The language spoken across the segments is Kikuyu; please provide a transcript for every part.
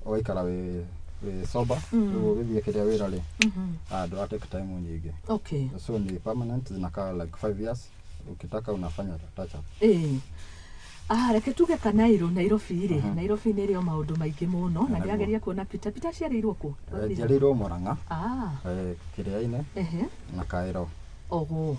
Ũgaikara wĩ sober. Rĩu ũgĩthiĩ kĩrĩa wĩra rĩ, ndũra take time nyingĩ. So ni permanent, zinakaa like 5 years. Ukitaka unafanya touch up. Reke tuge kanairo Nairobi rĩ, Nairobi nĩ ĩrĩ o maũndũ maingĩ mũno na ndĩrageria kuona Peter. Peter aciarĩirwo kũ? Njiarĩirwo Murang'a, Kĩrĩa-inĩ na Kairo. Ogo.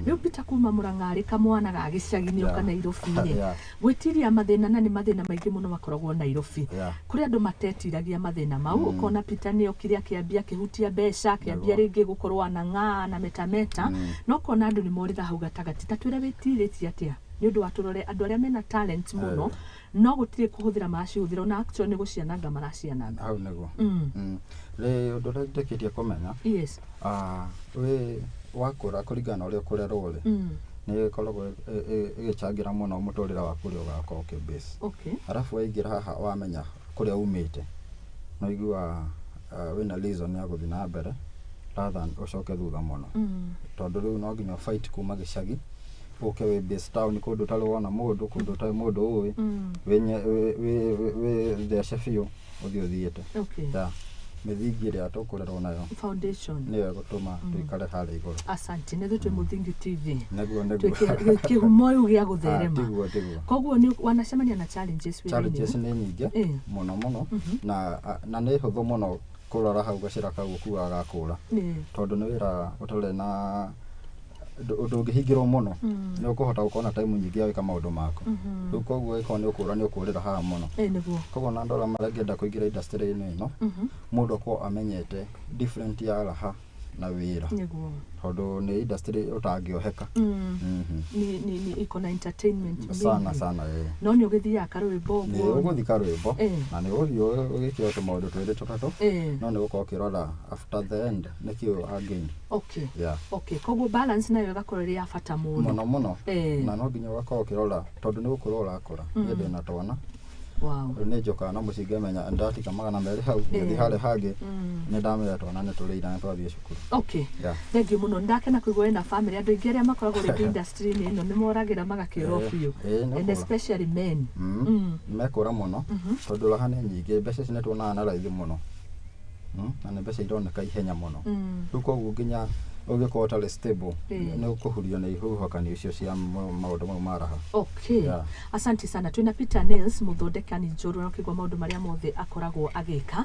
Rĩu Peter kuma Murang'a arĩ kamwana ga gĩcagi nĩ oka Nairobi rĩ, gwĩtiria mathĩna, na nĩ mathĩna maingĩ mũno makoragwo Nairobi. Kũrĩ andũ matetiragia mathĩna mau. Ũkona Peter nĩ okire akĩambia akĩhutia mbeca, akĩambia rĩngĩ gũkorwo anang'aa na metameta, no ũkona andũ nĩ morĩra hau gatagatĩ. Ta twĩre wĩtirĩtie atĩa nĩ ũndũ wa tũrore andũ arĩa mena talent mũno no gũtirĩ kũhũthĩra maracihũthĩra, ona actually nĩ gũciananga maraciananga. Hau nĩguo. Rĩ ũndũ ũrĩa njĩkĩtie kũmenya, wĩ wakũra, kũringana na ũrĩa ũkũrerwo rĩ, nĩ ĩkoragwo ĩgĩcangĩra mũno mũtũrĩre waku ũrĩa ũgakorwo ũkĩ-base. Arabu waingĩra haha wamenya kũrĩa umĩte, nĩ ũiguaga wĩna reason ya gũthiĩ na mbere rather than ũcoke thutha mũno, tondũ rĩu no nginya fight kuma gĩcagi ũke wĩ base town, kũndũ ũtarĩ wona mũndũ, kũndũ ũtarĩ mũndũ ũĩ, wĩ thece biũ, ũthiĩ ũthiĩte. Yeah. Mĩthingi ĩrĩa tũkũrerwo nayo foundation nĩyo ĩgũtũma tũikare harĩa igũrũ. Asante, nĩ ithuĩ twĩ Mũthingi TV. Nĩguo. Twĩ kĩhumo rĩu gĩa gũtherema. Tiguo, tiguo. Koguo nĩ wanacemania na challenges wĩra-inĩ? Challenges nĩ nyingĩ mũno mũno, na nĩ hũthũ mũno kũrora hau gacĩra kau ũkuaga gakũra, tondũ nĩ wĩra ũtarĩ na ũndũ ũngĩhingĩrwo mũno. Nĩ ũkũhota gũkorwo na time nyingĩ ya gwĩka maũndũ maku. Rĩu koguo ĩkorwo nĩ ũkũra, nĩ ũkũrĩra haha mũno. Ĩ nĩguo. Koguo na andũ arĩa marengĩenda kũingĩra industry-inĩ ĩno, mũndũ akorwo amenyete different ya raha na wĩra, tondũ nĩ industry ũtangĩoheka. Ni iko na entertainment sana mingi. Sana, ĩ. No nĩ ũgĩthiaga karwĩmbo Nĩ ũguo? Ũgũthika rwĩmbo na nĩ ũgũthiĩ ũgĩkĩra tũmaũndũ twĩrĩ tũtatũ, no nĩ gũkorwo ũkĩrora after the end nĩkĩo again. Yeah. Okay, koguo balance nayo ĩgakorwo ĩrĩ ya bata mũno. Mũno mũno. Na no nginya ũgakorwo ũkĩrora, tondũ nĩ gũkũra ũrakũra. Niĩ ndĩna twana. Rĩu nĩ njũkaga na mũciĩ ngamenya ndatiga 200 hau, ngĩthiĩ harĩa hangĩ, nĩ ndamenya twana nĩ tũrĩire na twathiĩ cukuru. Yeah. Thank you mũno, ndakena kũigua wĩna family. Andũ aingĩ arĩa makoragwo rĩngĩ industry-inĩ ĩno nĩ moragĩra magakĩũra biũ, Ĩ, nĩ and kũra. especially men. Mekũra mũno, tondũ raha nĩ nyingĩ, mbeca ici nĩ tuonaga na raithi mũno. Na nĩ mbeca ironeka ihenya mũno. Rĩu koguo nginya ũngĩkorwo ũtarĩ stable, nĩ ũkũhurio nĩ ihuhũkanio icio cia maũndũ mau ma raha. Yeah. Asante sana. Twĩna Peter Nails, mũthondekani njorua, na ũkĩigua maũndũ marĩa mothe akoragwo agĩka.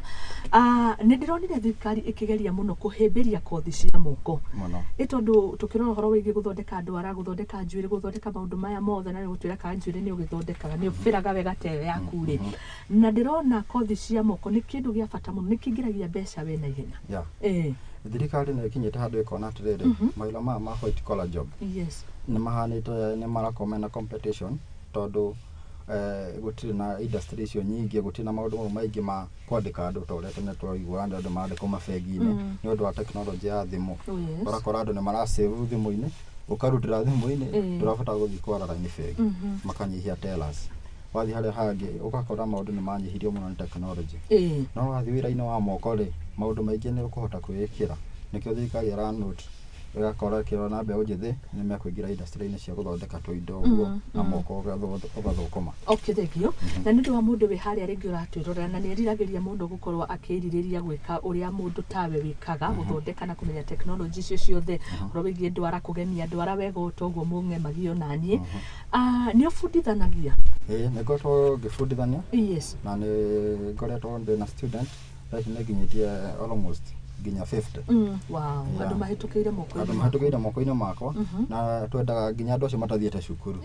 Nĩ ndĩronire thirikari ĩkĩgeria mũno kũhĩmbĩria kothi cia moko. Mũno. Ĩ tondũ tũkĩrora ũhoro wĩgiĩ gũthondeka ndwara, gũthondeka njuĩrĩ, gũthondeka maũndũ maya mothe, na nĩ gũtwĩra kana njuĩrĩ nĩ ũgĩthondekaga, nĩ ũbĩraga wega ta ĩyo yaku rĩ, na ndĩrona kothi cia moko nĩ kĩndũ gĩa bata mũno, nĩ kĩingĩragia mbeca we na ihenya. Thirikari nĩ ĩkinyĩte handũ ĩkona atĩrĩrĩ, mawĩra maya ma white collar job nĩ mahanĩte nĩ marakorwo mena competition, tondũ gũtirĩ na industry icio nyingĩ, gũtirĩ na maũndũ mau maingĩ ma kwandĩka andũ ta ũrĩa tene twaiguaga andũ marandĩkwo mabengi-inĩ, nĩ ũndũ wa technology ya thimũ. Ũrakora andũ nĩ marasave thimũ-inĩ, ũkarutĩra thimũ-inĩ, ndũrabatara gũthiĩ kwara raini bengi. Makanyihia tellers. Wathiĩ harĩa hangĩ ũgakora maũndũ nĩ manyihirio mũno nĩ technology. No wathiĩ wĩra-inĩ wa moko rĩ, maũndũ maingĩ nĩ ũkũhota kwĩĩkĩra. Nĩkĩo thirikari ĩra note, ĩgakorwo ĩkĩrora mbeũ njĩthĩ nĩ mekũingĩra industry-inĩ cia gũthondeka tũindo ũguo na moko, ũgathũkũma. Okay, thank you. Na nĩ ũndũ wa mũndũ wĩ harĩa rĩngĩ ũratwĩrorera na nĩ eriragĩria mũno gũkorwo akĩrirĩria gwĩka ũrĩa mũndũ tawe wĩkaga, gũthondeka na kũmenya technology icio ciothe, ũhoro wĩgiĩ ndwara, kũgemia ndwara wega o ta ũguo mũng'emagio naniĩ. Nĩ ũbundithanagia? Ĩĩ, nĩ ngoretwo ngĩbundithania. Na nĩ ngoretwo ndĩna student, thaa ici nĩ nginyĩtie almost nginya 50. Wow. Andũ mahĩtũkĩire moko-inĩ Andũ maku. mahĩtũkĩire moko-inĩ makwa, na twendaga nginya andũ acio matathiĩte cukuru,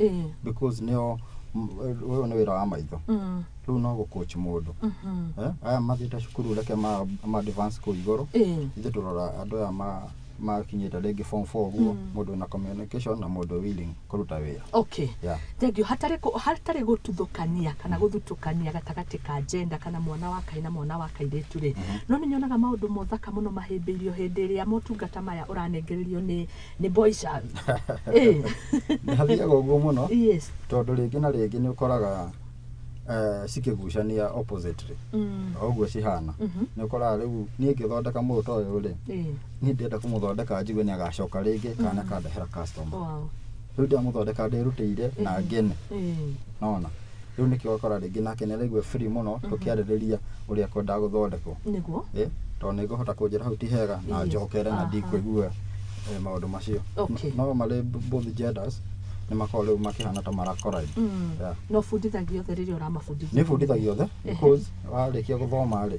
because nĩo ũyũ nĩ wĩra wa maitho. Rĩu no gũcoach mũndũ. Aya mathiĩte cukuru reke ma advance kũu igũrũ. Ithuĩ tũrora andũ aya makinyĩte rĩngĩ form 4 ũguo, mũndũ wĩna communication na mũndũ willing kũruta wĩra. Yeah. Thank you. Hatarĩ gũtuthũkania kana gũthutũkania gatagatĩ ka gender, kana mwana wa kaĩ na mwana wa kairĩtu rĩ, no nĩ nyonaga maũndũ mothaka mũno mahĩmbĩirio hĩndĩ ĩrĩa motungata maya ũranengererio nĩ boy child. Nĩ hathiaga ũguo mũno, tondũ rĩngĩ na rĩngĩ nĩ ũkoraga cikĩgucania oppositely. O ũguo cihana, nĩ ũkoraga rĩu niĩ ngĩthondeka mũndũ ta ũyũ rĩ, niĩ ndĩrenda kũmũthondeka njigue nĩ agacoka rĩngĩ kana nĩ akandehera customer. Rĩu ndamũthondeka ndĩrutĩire na ngene. Nona Rĩu nĩkĩo ũgakora rĩngĩ nake nĩ araigua free mũno tũkĩarĩrĩria ũrĩa kwendaga gũthondekwo. Nĩguo. Tondũ nĩ ngũhota kũnjĩra hau ti hega na njokere na ndikũigua maũndũ macio. No marĩ both genders nĩ makoragwo rĩu makĩhana ta marakoride. No bundithagia othe rĩrĩa ũramabundithia? Nĩ bundithagia othe because warĩkia gũthoma rĩ,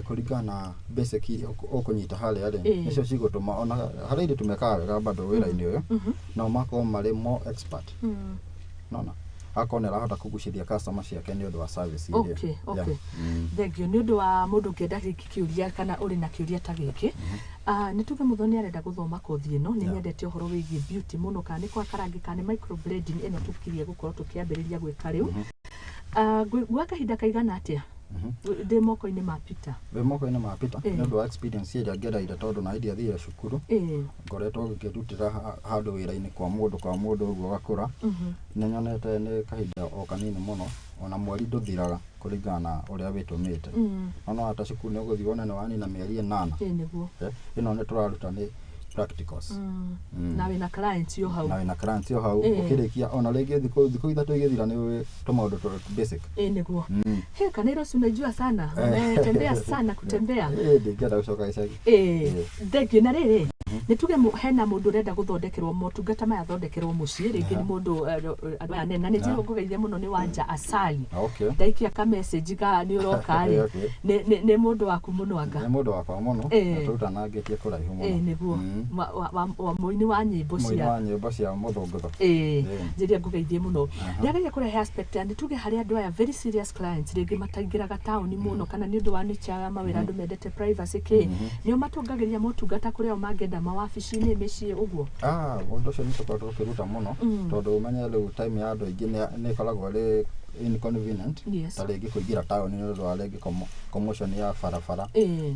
kũringana na basic iria ũkũnyita harĩa rĩ, nĩcio cigũtũma ona harĩa airĩtu mekaga wega bado wĩra-inĩ ũyũ, no makorwo marĩ more expert. Nona akorwo nĩ arahota kũgucĩria customer ciake nĩ ũndũ wa service iria. Okay. Thank you. Nĩ ũndũ wa mũndũ ũngĩenda rĩngĩ kĩũria kana ũrĩ na kĩũria ta gĩkĩ, nĩ tuge mũthoni arenda gũthoma kothi ĩno, nĩ nyendete ũhoro wĩgiĩ beauty mũno, kana nĩ kwa karangi kana nĩ microblading ĩno tũkirie gũkorwo tũkĩambĩrĩria gwĩka rĩu. Gwa kahinda kaigana atĩa ndĩ moko-inĩ ma Peter? Wĩ moko-inĩ ma Peter nĩ ũndũ wa experience ĩrĩa ngereire, tondũ na ndiathire cukuru, ngoretwo ngĩrutĩra handũ wĩra-inĩ kwa mũndũ ũguo ũgakũra. Nĩ nyonete nĩ kahinda o kanini mũno, ona mweri ndũthiraga kũringana na ũrĩa wĩtũmĩte. No hata cukuru nĩ ũgũthiĩ wone nĩ wanina mĩeri 8. Nĩguo. Ĩno nĩ tũraruta nĩ practicals. Na wĩna clients yo hau. Na wĩna clients yo hau, ũkĩrĩkia ona rĩngĩ thikũ 3 igĩthira nĩ ũĩ tũmaũndũ tũ basic. Nĩguo. He kana iro unajua sana, umetembea sana kutembea. Ndingĩenda gũcoka gĩcagi. Thank you. Na rĩrĩ, nĩ tuge hena mũndũ ũrenda gũthondekerwo motungata maya athondekerwo mũciĩ, rĩngĩ nĩ mũndũ andũ aya anene, na nĩ njĩrwo ngũgeithie mũno nĩ Wanja Asali. Ndaikia ka message ka nĩ ũroka rĩ. Nĩ mũndũ waku mũno anga. Nĩ mũndũ wakwa mũno, na tũrutanangĩtie kũraihu mũno. Nĩguo. Wa mũini wa nyĩmbo cia. Mũini wa nyĩmbo cia mũthũngũtho. Njĩria ngũgeithie mũno. Ndĩrageria kũrehe aspect ya nĩ tuge harĩ andũ aya very serious clients rĩngĩ mataingĩraga taũni mũno, kana nĩ ũndũ wa nature ya mawĩra andũ mendete privacy kĩ. Nĩo matũngagĩria motungata kũrĩa o mangĩenda mawabici-inĩ mĩciĩ ũguo. Ũndũ ũcio nĩ tũkoretwo tũkĩruta mũno, tondũ ũmenye rĩu time ya andũ aingĩ nĩ ĩkoragwo ĩrĩ inconvenient. Ta rĩngĩ kũingĩra taũni nĩ ũndũ wa rĩngĩ commotion ya barabara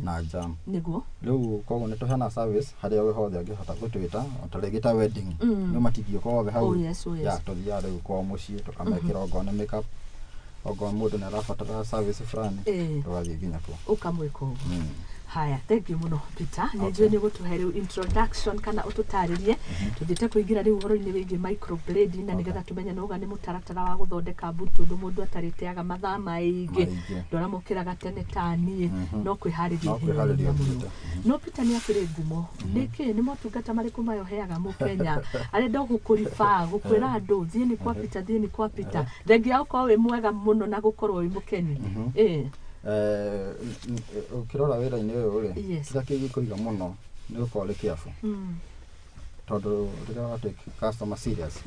na jam. Nĩguo. Rĩu koguo nĩ tũheana service harĩa we hothe angĩhota gũtwĩta, ta rĩngĩ ta wedding. Nĩ matingĩũka othe hau. Oh, yes, oh, yes. Ya, tũthiaga rĩu kwao mũciĩ tũkamekĩra okorwo nĩ makeup, okorwo mũndũ nĩ arabatara service fulani, tũgathiĩ nginya kuo. Ũkamwĩka ũguo. Haya, thank you mũno Peter. Nĩ njũĩ nĩ ũgũtũhe rĩu introduction kana ũtũtarĩrie. Tũthiĩte kũingĩra rĩu ũhoro-inĩ wĩgiĩ microblading na nĩgetha tũmenye no uga nĩ mũtaratara wa gũthondeka mbutu ũndũ mũndũ atarĩteaga mathaa maingĩ. Ndũramũkĩraga tene ta niĩ, no kwĩharĩria mũno. No Peter nĩ akĩrĩ ngumo. Nĩkĩ nĩ motungata marĩkũ maya ũheaga mũkenya arenda gũkũriba, gũkwĩra andũ thiĩ nĩ kwa Peter, thiĩ nĩ kwa Peter. Thengia ũkorwo wĩ mwega mũno na gũkorwo wĩ mũkeni. Ũkĩrora wĩra-inĩ ũyũ rĩ, kĩrĩa kĩngĩkũiga mũno nĩ gũkorwo ũrĩ careful. Tondũ rĩrĩa wa take customer serious,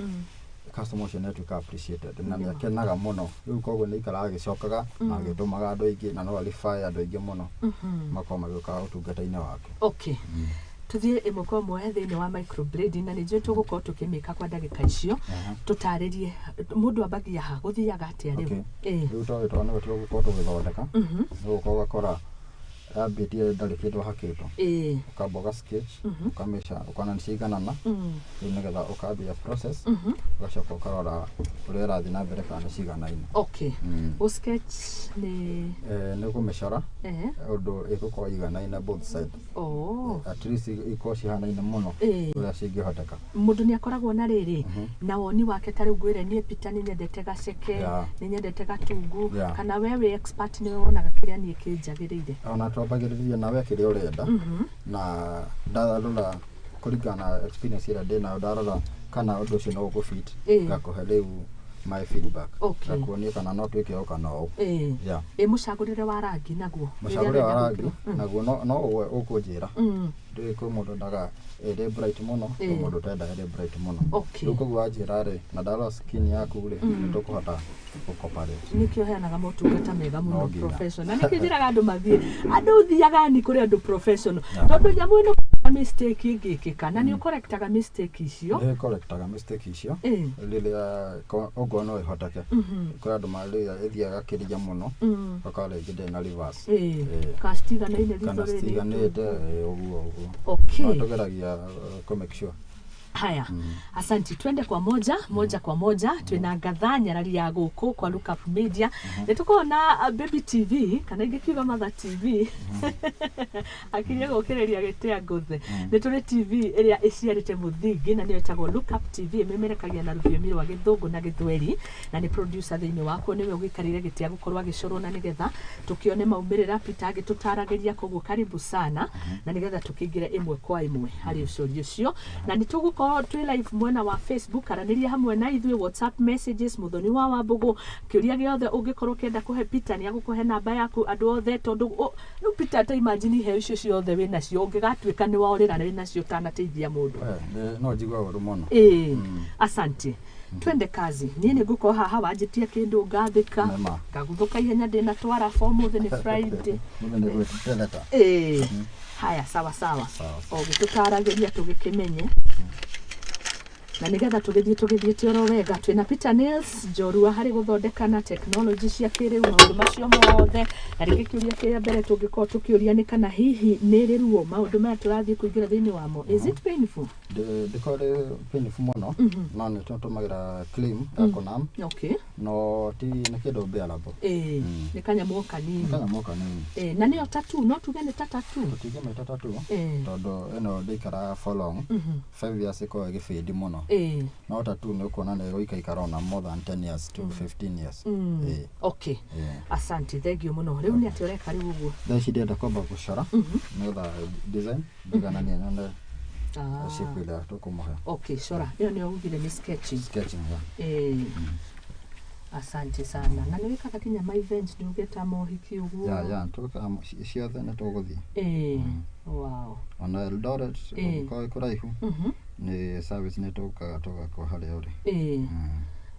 customer ũcio nĩ atuĩka appreciated na nĩ akenaga mũno. Rĩu koguo nĩ aikaraga agĩcokaga na agĩtũmaga andũ aingĩ na no a-refer andũ aingĩ mũno makorwo magĩũka ũtungata-inĩ waku. Okay. Tuthiĩ ĩmwe kwa ĩmwe thĩinĩ wa microblading na nĩ njũĩ tũgũkorwo tũkĩmĩka kwa ndagĩka icio. Tũtarĩrie mũndũ ambagia ha, gũthiaga atĩa rĩu? Rĩu tondũ nĩwe tũgũkorwo tũgĩthondeka, nĩ gũkorwo ũgakora yambĩtie ndarĩ kĩndũ hakĩtwo. Ũkamba ũga sketch, ũkamĩca, ũkona nĩ ciaiganana, rĩu nĩgetha ũkambia process, ũgacoka ũkarora ũrĩa ĩrathiĩ na mbere kana nĩ ciganaine. Okay. Gũ sketch nĩ Nĩ kũmĩcora ũndũ ĩgũkorwo ĩiganaine both side. At least ikorwo cihanaine mũno ũrĩa cingĩhoteka. Mũndũ nĩ akoragwo na rĩrĩ na woni wake, ta rĩu ngwĩre niĩ Peter nĩ nyendete gaceke, nĩ nyendete gatungu, kana we wĩ expert nĩ wonaga kĩrĩa niĩ kĩnjagĩrĩire. Ona twambagĩrĩria nawe kĩrĩa ũrenda, na ndarora kũringana na experience ĩrĩa ndĩnayo, ndarora kana ũndũ ũcio no ũgũfit, ngakũhe rĩu my feedback. Ngakuonia kana no twĩke ũũ kana ũũ. Mũcagũrĩre wa rangi naguo? Mũcagũrĩre wa rangi naguo no ũkũnjĩra. Ndũĩ kwĩ mũndũ endaga ĩrĩ bright mũno, kwĩ mũndũ ũtendaga ĩrĩ bright mũno. Rĩu koguo wanjĩra rĩ, na ndarora skin yaku rĩ, nĩ tũkũhota gũcooperate. Nĩkĩo heanaga motungata mega mũno professional. Na nĩkĩo njĩraga andũ mathiĩ. Andũ thiaga ni kũrĩ andũ professional. Tondũ nyamũ ĩno mistake ĩngĩkĩka, na nĩ ũkorektaga mistake icio. Nĩ ũkorektaga mistake icio. Rĩrĩa ũguo no ĩhoteke. Kũrĩ andũ marĩa ĩthiaga kĩria mũno, ũgakora rĩngĩ ndĩrĩ na reverse. Kana citiganĩire ritho Kana rĩrĩ. citiganĩte, ũguo ũguo. No tũgeragia kũ make sure Haya, asanti. Twende kwa moja moja kwa moja. Twina ngatha nyarari ya gũkũ kwa Look Up Media. Nĩ tũkorwo na Baby TV kana ingĩkiuga Mother TV, akirie gũkĩrĩria gĩtĩa ngũthe. Nĩ tũrĩ TV ĩrĩa ĩciarĩte mũthingi na nĩyo ĩtagwo Look Up TV, ĩmemerekagia na rũthiomi rwa Gĩthũngũ na Gĩthweri, na nĩ producer thĩinĩ wakuo nĩwe ũgĩikarĩire gĩtĩ gĩa gũkorwo agĩcorwo na nĩgetha tũkĩone maumĩrĩra. Peter agĩtũtaragĩria, koguo karibu sana, na nĩgetha tũkĩingĩre ĩmwe kwa ĩmwe harĩ ũcori ũcio. Na nĩ tũgũkorwo twĩ live mwena wa Facebook, aranĩria hamwe na ithuĩ, WhatsApp messages, Mũthoni wa Wambũgũ, kĩũria gĩothe ũngĩkorwo ũkĩenda kũhe Peter, nĩ agũkũhe namba yaku andũ othe, tondũ rĩu Peter, ta imagine iheo icio ciothe wĩ nacio, ũngĩgatuĩka nĩ waorĩra wĩ nacio ũtanateithia mũndũ. No njigua ũru mũno. Ĩĩ, asante. Twende kazi. Niĩ nĩ ngũkorwo haha wanjĩtia kĩndũ ngathĩka, Nĩma. ngaguthũka ihenya ndĩna twara mũthĩ nĩ Friday. Mũthĩ nĩ gwĩtereta. Ĩĩ, haya, sawa sawa. Sawa. O gĩtũtaragĩria tũgĩkĩmenye na nĩgetha tũgĩthiĩ tũgĩthiĩte oro wega. Twĩna Peter Nails njorua harĩ gũthondeka na technology cia kĩrĩu, maũndũ macio mothe. Na rĩngĩ kĩũria kĩrĩa mbere tũngĩkorwo tũkĩũria nĩ kana hihi nĩ rĩ ruo maũndũ maya tũrathiĩ kũingĩra thĩinĩ wamo, is it painful? Ndĩkorwo rĩ painful mũno, no nĩ tũtũmagĩra cream ya kũnam, no ti nĩ kĩndũ bearable. Ĩĩ, nĩ kanyamũ o kanini. Kanyamũ kanini. Ĩĩ, na nĩyo tattoo, no tuge nĩ ta tattoo. Tũtingĩmĩta tattoo, tondũ ĩno ndĩikaraga for long, 5 years ĩkoragwo ĩgĩbĩndi mũno. No tattoo nĩ ũkuona nĩ ĩgũikaikara ona more than 10 years to 15 years. Ĩĩ. Okay. Ĩĩ. Asante, thank you mũno. Rĩu nĩ atĩa ũreka rĩu ũguo? Thaa ici ndĩrenda kwamba gũcora nĩgetha design ndigananie, nyone shape ĩrĩa tũkũmũhe. Okay, cora ĩyo nĩyo ugire nĩ sketching? Sketching, yeah. Eh, asante sana. Na nĩ wĩkaga kinya ma events, nĩ ugeta mohiki ũguo? Ya, tũkaga ciothe nĩ tũgũthiĩ. Wow. Ona Eldoret, ũngĩkorwo ĩ kũraihu, nĩ service nĩ tũkaga tũgakwo harĩa ũrĩ.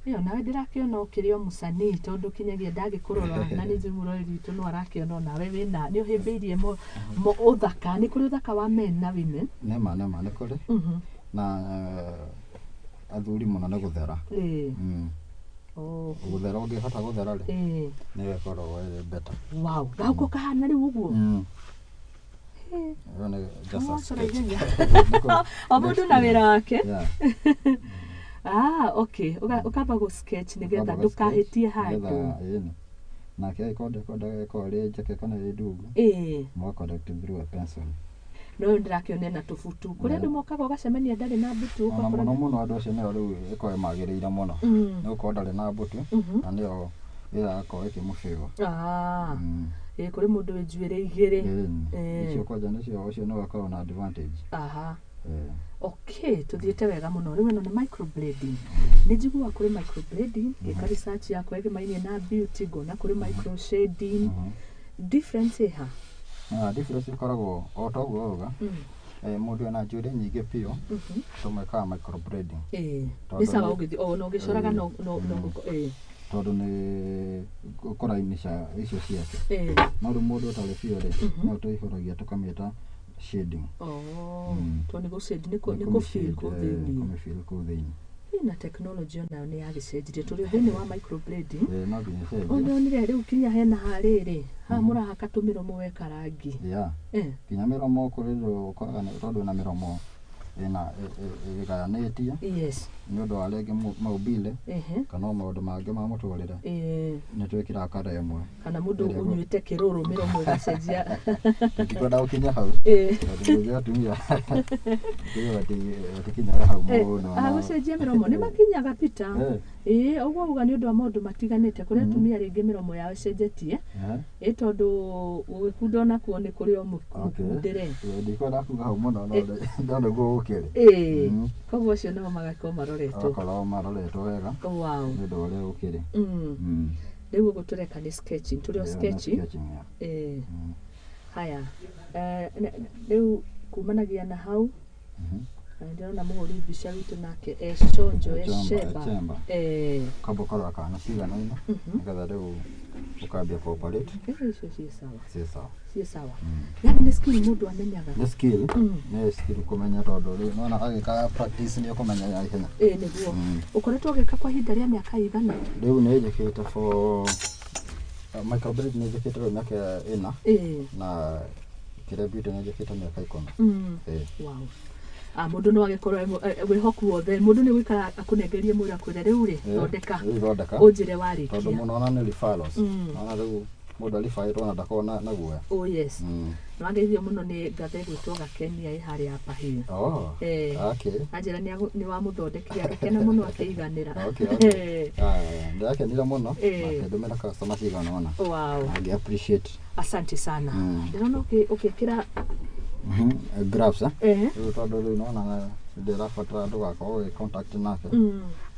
Ĩyo nawe ndĩrakĩona ũkĩrĩ o mũcanii, tondũ kinyagia ndagĩkũrora na nĩ njũĩ mũroreri witũ no arakĩona onawe wĩna nĩ ũhĩmbĩirie mo ũthaka. Nĩ kũrĩ ũthaka wa men na women? Nĩma, nĩma, nĩ kũrĩ na athuri mũno nĩ gũthera. Gũthera, ũngĩhota gũthera rĩ, nĩyo ĩkoragwo ĩrĩ better. Wow, gahuko kahana rĩu ũguo. Ĩyo nĩ just a Wacora sketch. ihenya. Nĩ kũrĩ- O mũndũ na wĩra wake. Yeah. Ah, okay. Ũkamba gũ sketch nĩgetha Ũkamba gũ sketch, ndũkahĩtie handũ. nĩgetha, ĩni, nake angĩkorwo ndekwendaga ĩkorwo ĩrĩ njeke kana ĩrĩ ndungu, mũga correct through a pencil. No ũyũ ndĩrakĩona ena tũbutu, kũrĩ andũ mokaga ũgacemania ndarĩ na mbutu, Ona ũgakora mũno mũno andũ acio nĩo rĩu ĩkorwo ĩmagĩrĩire mũno, nĩ gũkorwo ndarĩ na mbutu, na nĩyo ĩrakorwo ĩkĩmũbĩgwo. Ĩĩ, kũrĩ mũndũ wĩ njuĩrĩ igĩrĩ. Ĩni. Icio kwanja nĩcio, ũcio nĩwe akoragwo na advantage. Okay, tuthiĩte wega mũno. Rĩu ĩno nĩ microblading. Nĩ njiguaga kũrĩ microblading, ngĩka research yakwa ĩgĩmainie na beauty, ngona kũrĩ microshading. Difference ĩha? Na difference ĩkoragwo o ta ũguo wauga. Mũndũ ena njuĩrĩ nyingĩ biũ, tũmwĩkaga microblading. Tondũ Nĩ sawa nĩ- ũgĩthiĩ o na ũgĩcoraga, no ĩĩ. Tondũ nĩ kũrainisha icio ciake. No rĩu mũndũ ũtarĩ biũ rĩ, no tũihũragia tũkamĩta shading. Oh, tondũ nĩ gũshade, nĩ Nĩ nĩ kũfill kũmĩshade, kũu thĩinĩ. Kũmĩfill kũu thĩinĩ. Na technology onayo nĩ yagĩcenjirie, tũrĩ thĩinĩ wa microblading. No nginya ĩcenjie. Ũndonire rĩu kinya hena harĩrĩ haha mũrahaka tũmĩromo weka rangi. Nginya mĩromo, kũrĩ rĩu ũkoraga tondũ ĩna mĩromo ĩna ĩgayanĩtie nĩ ũndũ wa rĩngĩ maumbile kana o maũndũ mangĩ ma mũtũrĩre, nĩ twĩkĩraga kara ĩmwe. Kana mũndũ Ĩrĩa ũnyuĩte kĩrũrũ, mĩromo ĩgacenjia. Tũtikwenda gũkinya hau, tondũ rĩngĩ atumia matikinyaga hau mũno. Gũcenjia mĩromo nĩ makinyaga, Peter. Ĩĩ, ũguo uga nĩ ũndũ wa maũndũ matiganĩte, kũrĩ atumia rĩngĩ mĩromo yao ĩcenjetie, ĩ tondũ gũgĩkunda onakuo nĩ kũrĩ o mũkundĩre. Ndikwenda kuga hau mũno, no no nĩguo gũkĩrĩ. Koguo acio nao magakorwo maroretwo. Magakorwo maroretwo wega nĩ ũndũ wa ũrĩa gũkĩrĩ. Rĩu ũguo tũreka nĩ sketching, tũrĩ o Ĩyo nĩ sketching. Sketching, yeah. Haya. Rĩu kumanagia na hau, na ndĩrona mũhũri mbica witũ nake econjo. Echemba, Echemba. echemba. Ũkamba ũkarora kana nĩ ciganaine, nĩgetha rĩu ũkambia cooperate. Icio ciĩ sawa. Ciĩ sawa. Ciĩ sawa, yani nĩ skill mũndũ amenyaga. Nĩ skill, nĩ skill kũmenya, tondũ rĩu nona agĩka practice nĩ ũkũmenya na ihenya. Ĩĩ, nĩguo. Ũkoretwo ũgĩka kwa ihinda rĩa mĩaka igana? Rĩu nĩ njĩkĩte for microblade nĩ njĩkĩte rĩu mĩaka 4, na kĩrĩa beauty nĩ njĩkĩte mĩaka 10. Wow. Mũndũ no agĩkorwo wĩhoku wothe mũndũ nĩ gũikara akũnengerie mwĩra kwĩra rĩu rĩ thondeka ũnjĩre warĩkia tondũ mũno ona nĩ referrals ona rĩu mũndũ aribaĩtwo na ndakorwo na guoya. Oh yes. Nĩwageithio mũno nĩ ngathe gwĩtwo Gakenia ĩ harĩa Upper Hill. Oh. Okay. Anjĩra nĩ wamũthondekire agĩkena mũno akĩiganĩra. Okay. Okay. Ndĩrakenire mũno akĩndũmĩra customer cigana ũna. Wow. Angĩ appreciate. Asante sana. Ndĩrona ũgĩkĩra gloves rĩu tondũ rĩu nĩwona ndĩrabatara ndũgakorwo wĩ contact nake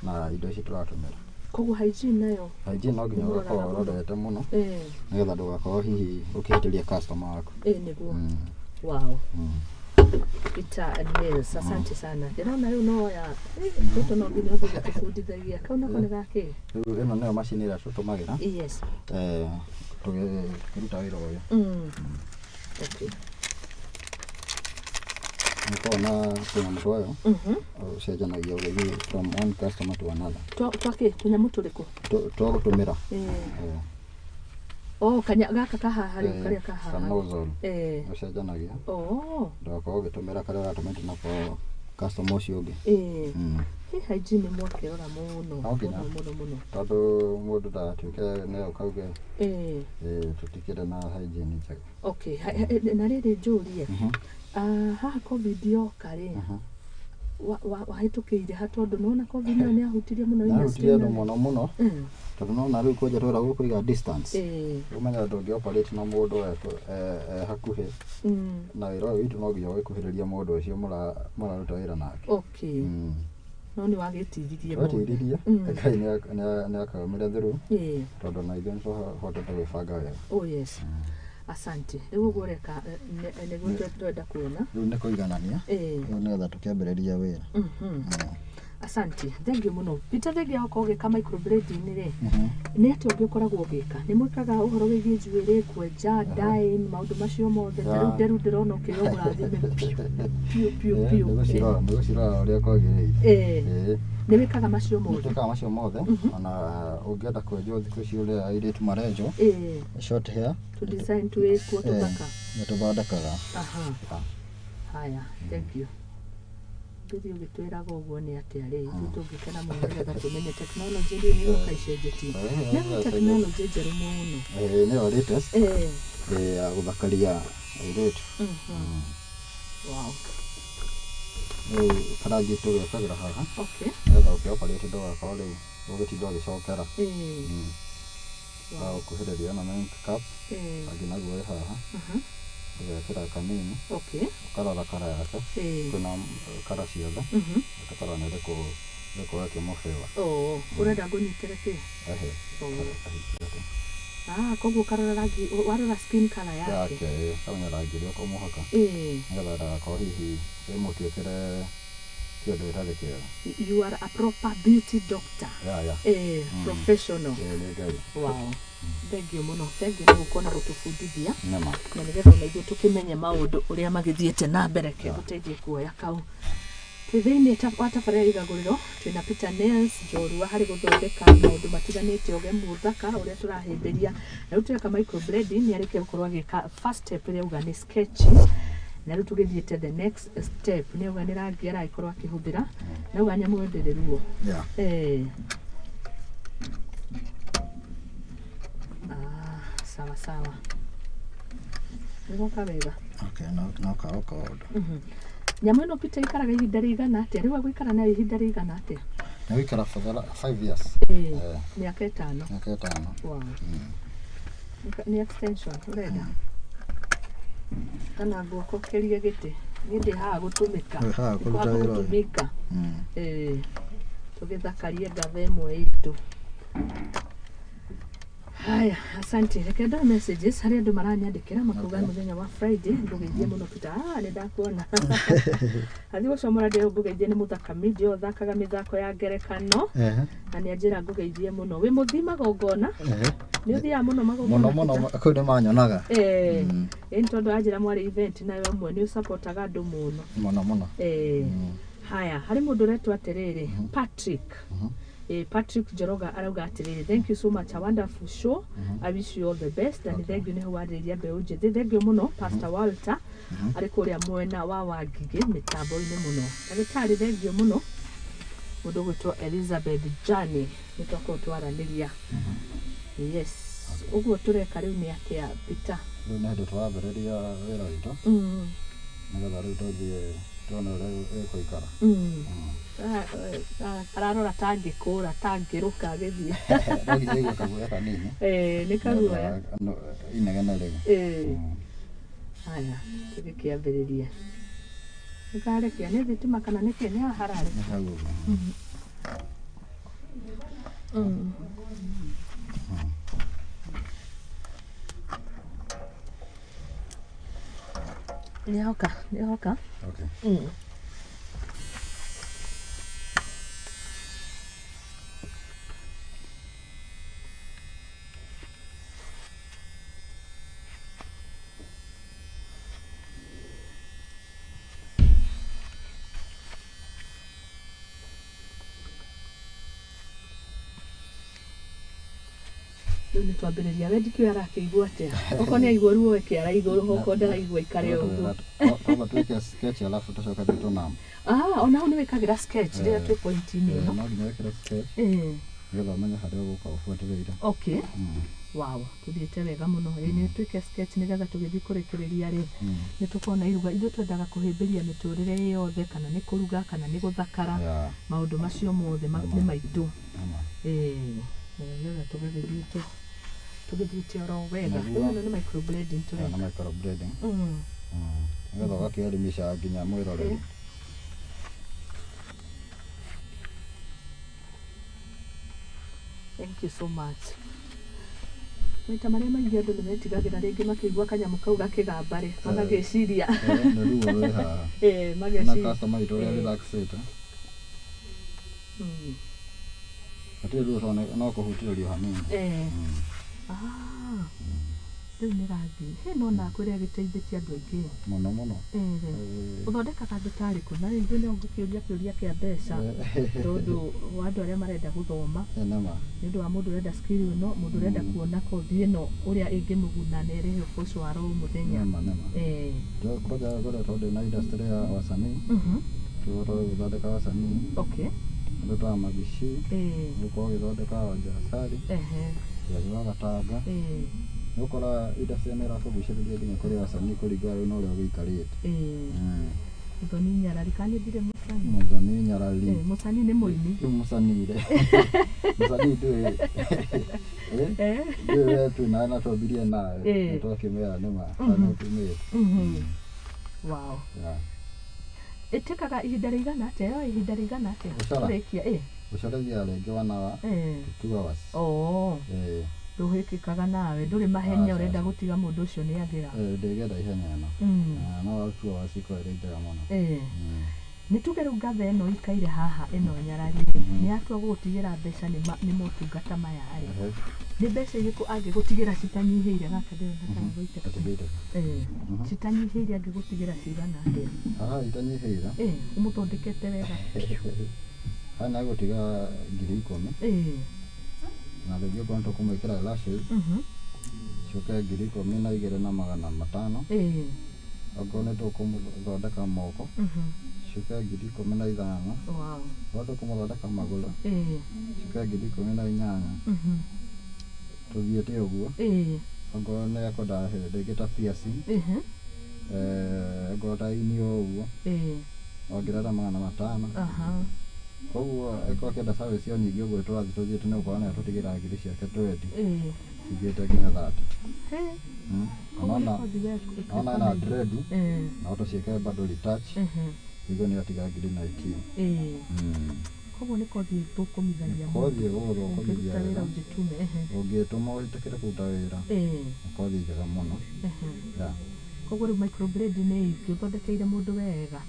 na indo ici tũratũmĩra. Koguo hygiene nayo hygiene no nginya ũgakorwo ũrorete mũno nĩgetha ndũgakorwo hihi ũkĩhĩtĩria customer waku. Nĩguo. Wow. Peter Nails, asante sana. Ndĩrona rĩu no ya tũtũ no nginya ũthiĩ gũtũbundithagia. Kau nako nĩ gakĩ? Rĩu ĩno nĩyo macini ĩrĩa tũtũmagĩra. Yes. Tũkĩruta wĩra ũyũ. Okay. Nĩkoragwo na tũnyamũ twayo ũcenjanagia ũgĩthiĩ from one customer to another. Twakĩ tũnyamũ tũrĩkũ? Twa gũtũmĩra. Oh, kanya gaka kahaha rĩu karĩa kahaha. Nozzle. Ũcenjanagia. Oh. Ndũgakorwo ũgĩtũmĩra karĩa ũratũmĩra nako customer ũcio ũngĩ. Hygiene mwakĩrora mũno mũno mũno mũno. Tondũ mũndũ ndagatuĩke nĩ ũkauge tũtikĩrĩ na hygiene njega. Okay, na rĩrĩ njũrie. Haha COVID yoka rĩ wahĩtũkĩire ha tondũ nĩwona COVID nayo nĩyahutirie mũno industry. Nĩyahutirie andũ mũno mũno tondũ nĩwona rĩu kwanja twĩragwo kũiga distance. Ũmenye ndũngĩ operate na mũndũ hakuhĩ na wĩra ũyũ witũ no nginya ũgĩkuhĩrĩria mũndũ ũcio mũraruta wĩra nake. Okay. No nĩ wagĩtiririe mũno. Twatiririe Ngai nĩ akaumire through tondũ na ithuĩ nĩtũhotete gwĩbanga wega. Oh yes. Asante. Rĩu ũguo ũreka nĩguo twenda kuona. Rĩu nĩ kũiganania rĩu nĩgetha tũkĩambĩrĩria wĩra. Asante. Thank you mũno. Peter, thengia gũkorwo ũgĩka microblading rĩ nĩ atĩa ũngĩ ũkoragwo ũgĩka? Nĩ mwĩkaga ũhoro wĩgiĩ njuĩrĩ, kwenja, dyeing, maũndũ macio mothe? Ta rĩu nderu ndĩrona ũkĩrwo mũrathime piũ piũ piũ. Nĩ gũcirora ũrĩa kwagĩrĩire. Nĩ wĩkaga macio mothe? Nĩ twĩkaga macio mothe ona ũngĩenda kwenjwo thikũ ici ũrĩa airĩtu marenjwo short hair to design twĩkuo tũthaka nĩ tũthondekaga. Haya, thank you. Ngĩthiĩ ũgĩtwĩraga ũguo nĩ atĩa rĩ ithuĩ tũngĩkena mũno nĩgetha tũmenye tekinoronjĩ rĩu nĩ ĩroka icenjetie. Nĩ tekinoronjĩ njerũ mũno. Nĩyo latest ya gũthakaria airĩtu. Wow. Rĩu karangi tũgekagĩra haha. Okay. Nĩgetha ũkĩoperate ndũgakorwo rĩu ũgĩtinda ũgĩcokera. Ũgũkuhĩrĩria na make up angĩ naguo ĩ haha. Ũgekĩra kanini. Okay. Ũkarora kara yake. Kwĩna kara ciothe. Ũkarora nĩ ĩrĩkũ ĩgũkorwo ĩkĩmũbĩwa. Oh, ũrenda ngũnyitĩre kĩ? Koguo ũkarora rangi, warora skin colour yake. Yake, ũkamenya rangi ũrĩa ũkũmũhaka. Nĩgetha ndagakorwo hihi ĩmũtuĩkĩre kĩndũ gĩtarĩ kĩega. You are a proper beauty doctor. Yeah. Professional. Nĩ Ngai. Wow. Thank you mũno. Thank you nĩ gũkorwo na gũtũbundithia. Nĩma. Na nĩgetha ona ithuĩ tũkĩmenye maũndũ ũrĩa magĩthiĩte na mbere kĩgũteithie kuoya kau. Twĩ thĩinĩ wa tabarĩra Igagũrĩro twĩna Peter Nails njorua harĩ gũthondeka maũndũ matiganĩte ũgemu ũthaka ũrĩa tũrahĩmbĩria. Na rĩu tũreka microblading nĩ arĩkia gũkorwo agĩka first step ĩrĩa auga nĩ sketch. Na rĩu tũgĩthiĩte the next step nĩ auga nĩ rangi aragĩkorwo akĩhũthĩra na auga nyamũ ĩyo ndĩrĩ ruo. Sawa sawa. Nĩgoka wega. Okay, no kaoka ũndũ. Nyamũ ĩno Peter ikaraga ihinda rĩigana atĩa? Rĩu agũikara nayo ihinda rĩigana atĩa? Nĩ gũikara for the 5 years. Mĩaka ĩtano. Mĩaka ĩtano. Wow. Nĩ extension ũrenda? Kana guoko kĩrie gĩtĩ. Niĩ ndĩ haha gũtũmĩka. Haha kũruta wĩra ũyũ. Gũtũmĩka. Tũgĩthakarie ngatha ĩmwe itũ. Haya, asante. Reke ndoe messages harĩa andũ maranyandĩkĩra makauga mũthenya wa Friday ngũgeithie mũno Peter. Nĩ ndakuona. Athiĩ gũcomora ndĩ ngũgeithie nĩ mũthaka media ũthakaga mĩthako ya ngerekano. Na nĩ anjĩra ngũgeithie mũno. Wĩ mũthii magongona? Nĩ ũthiaga mũno magongona? Mũno mũno kũu nĩ manyonaga. Ĩĩ tondũ anjĩra mwarĩ event nayo amwe nĩ ũsupportaga andũ mũno. Mũno mũno. Haya, harĩ mũndũ ũretwo atĩrĩrĩ, Patrick. Patrick Njoroga arauga atĩrĩrĩ, thank you so much, a wonderful show. I wish you all the best. Na nĩ thank you nĩ warĩrĩria mbeũ njĩthĩ. Thank you mũno Pastor Walter arĩ kũrĩa mwena wa Wangigĩ mĩtambo-inĩ mũno. Ndagĩtarĩ, thank you mũno. Mũndũ ũgwĩtwo Elizabeth Jani, nĩ twakorwo twaranĩria. Yes, ũguo tũreka rĩu nĩ atĩa, Peter? Rĩu nĩ hĩndĩ tũrambĩrĩria wĩra witũ nĩgetha rĩu tũthiĩ tuone ũrĩa ĩkũikara. Ararora tangĩkũra tangĩrũka agĩthiĩ. No nginya igue kaguoya kanini. Nĩ kaguoya. Inegene rĩu. Haya, tũgĩkĩambĩrĩria. Nĩkarekia nĩ thitima kana nĩkĩ nĩ haha hararĩ? Nĩ hau ũguo. Nĩhoka, nĩhoka. Okay. Rĩu nĩ twambĩrĩria. We ndikĩũĩ arakĩigua atĩa. Okorwo nĩ aigua ruo eke igũrũ, okorwo ndaraigua ikare ũguo. Twamba twĩke sketch alafu tũcoke twĩtwo. Ah, ona hau nĩ wĩkagĩra sketch rĩrĩa twĩ point-inĩ ĩno. No nginya wĩkĩre sketch nĩgetha ũmenye harĩa ũgũka ũbuatĩrĩire. Okay. Wow, tũthiĩte wega mũno. Ĩĩ, nĩ twĩke sketch nĩgetha tũgĩthiĩ kũrĩkĩrĩria rĩ, nĩ tũkona iruga. Ithuĩ twendaga kũhĩmbĩria mĩtũrĩre yothe, kana nĩ kũruga, kana nĩ gũthakara. Maũndũ macio mothe nĩ maitũ. Ĩĩ, nĩgetha tũgĩthiĩte tũgĩthiĩte oro wega. Rĩu ĩno nĩ microblading tũreka. Nĩ microblading. Nĩgetha ũgakĩelimisha nginya mwĩroreri. Thank you so much. Maita marĩa maingĩ andũ nĩ metigagĩra rĩngĩ makĩigua kanyamũ kau gakĩgamba rĩ, magagĩciria. Nĩ ruo rwĩ haha. Mageciria. Na customer witũ ũrĩa relaxĩte. Hatirĩ ruo tondũ no kũhutĩrĩrio hanini. Rĩu nĩ rangi. He no na kwĩrĩa gĩteithĩtie andũ aingĩ. Mũno mũno. Ũthondekaga andũ tarĩ kũ? Na rĩngĩ no ngũkĩũria kĩũria kĩa mbeca tondũ wa andũ arĩa marenda gũthoma. Nĩma. Nĩ ũndũ wa mũndũ ũrenda skill ĩno, mũndũ ũrenda kuona kothi ĩno ũrĩa ĩngĩmũguna na ĩrehe ũboco wa oro mũthenya. Nĩma nĩma. Kwanja ngoretwo ndĩ na industry ya wasanii. Tũgokorwo gũthondeka wasanii. Okay. Andũ ta Magishi. Gũkorwo ũgĩthondeka Wanja Asali. Njagi wa Gatanga. Nĩũkora industry nĩ ĩrakũgucĩrĩria nginya kũrĩ wasanii kũringana rĩu na ũrĩa ũgĩikarĩte. Mũthoni Nyarari, kana ndirĩ mũcani? Mũthoni Nyarari. Mũcani nĩ mũini. Rĩu mũcani rĩ. Mũcani ndũĩ. Ndũĩ we twĩ nawe na twambirie nawe. Na twakĩmera nĩma. Nĩ tumĩte. Wow. Ĩtĩkaga ihinda rĩigana atĩa? Yoya ihinda rĩigana atĩa? Kũrĩkia. Gũcora thiaga rĩngĩ 1 hour to 2 hours. Ndũhĩkĩkaga nawe, ndũrĩ mahenya ũrenda gũtiga mũndũ ũcio nĩ agĩra. Ndĩgenda ihenya ĩno. No 2 hours ikorwo ĩrĩ njega mũno. Nĩ tuge rĩu ngatha ĩno ikaire haha ĩno Nyarari nĩ yatua gũgũtigĩra mbeca nĩ motungata maya rĩ. Nĩ mbeca irĩkũ angĩgũtigĩra citanyihĩire gaka ndĩrona kana gũitĩka. Citanyihĩire angĩgũtigĩra cigana atĩa? Haha itanyihĩire. Ũmũthondekete wega. Haha nĩ agũtiga 10,000. Na rĩngĩ okorwo nĩ tũkũmwĩkĩra lashes ciũke 12,500. Okorwo nĩ tũkũmũthondeka moko ciũke 15,000. Wow. Okorwo tũkũmũthondeka magũrũ ciũke 18,000. Tũthiĩte ũguo. Okorwo nĩ ekwenda rĩngĩ ta piercing okorwo ta iniũrũ ũguo ongerera 500. Koguo ĩkorwo akĩenda service o nyingĩ ũguo tũrathiĩ tũthiĩte nĩ gũkorwo nĩ atũtigĩra ngiri ciake 20 cithiĩte nginya 30. Ona ena dread no tũciĩke bado retouch nĩguo nĩ atiga ngiri 19. Koguo nĩ kothi ĩthũkũmithagia mũndũ. Kothi ĩgũgũthũkũmithia wĩra. Ũngĩtũma wĩtĩkĩre kũruta wĩra. Nĩ kothi njega mũno. Koguo rĩu microblade nĩ ingĩ ũthondekeire mũndũ wega.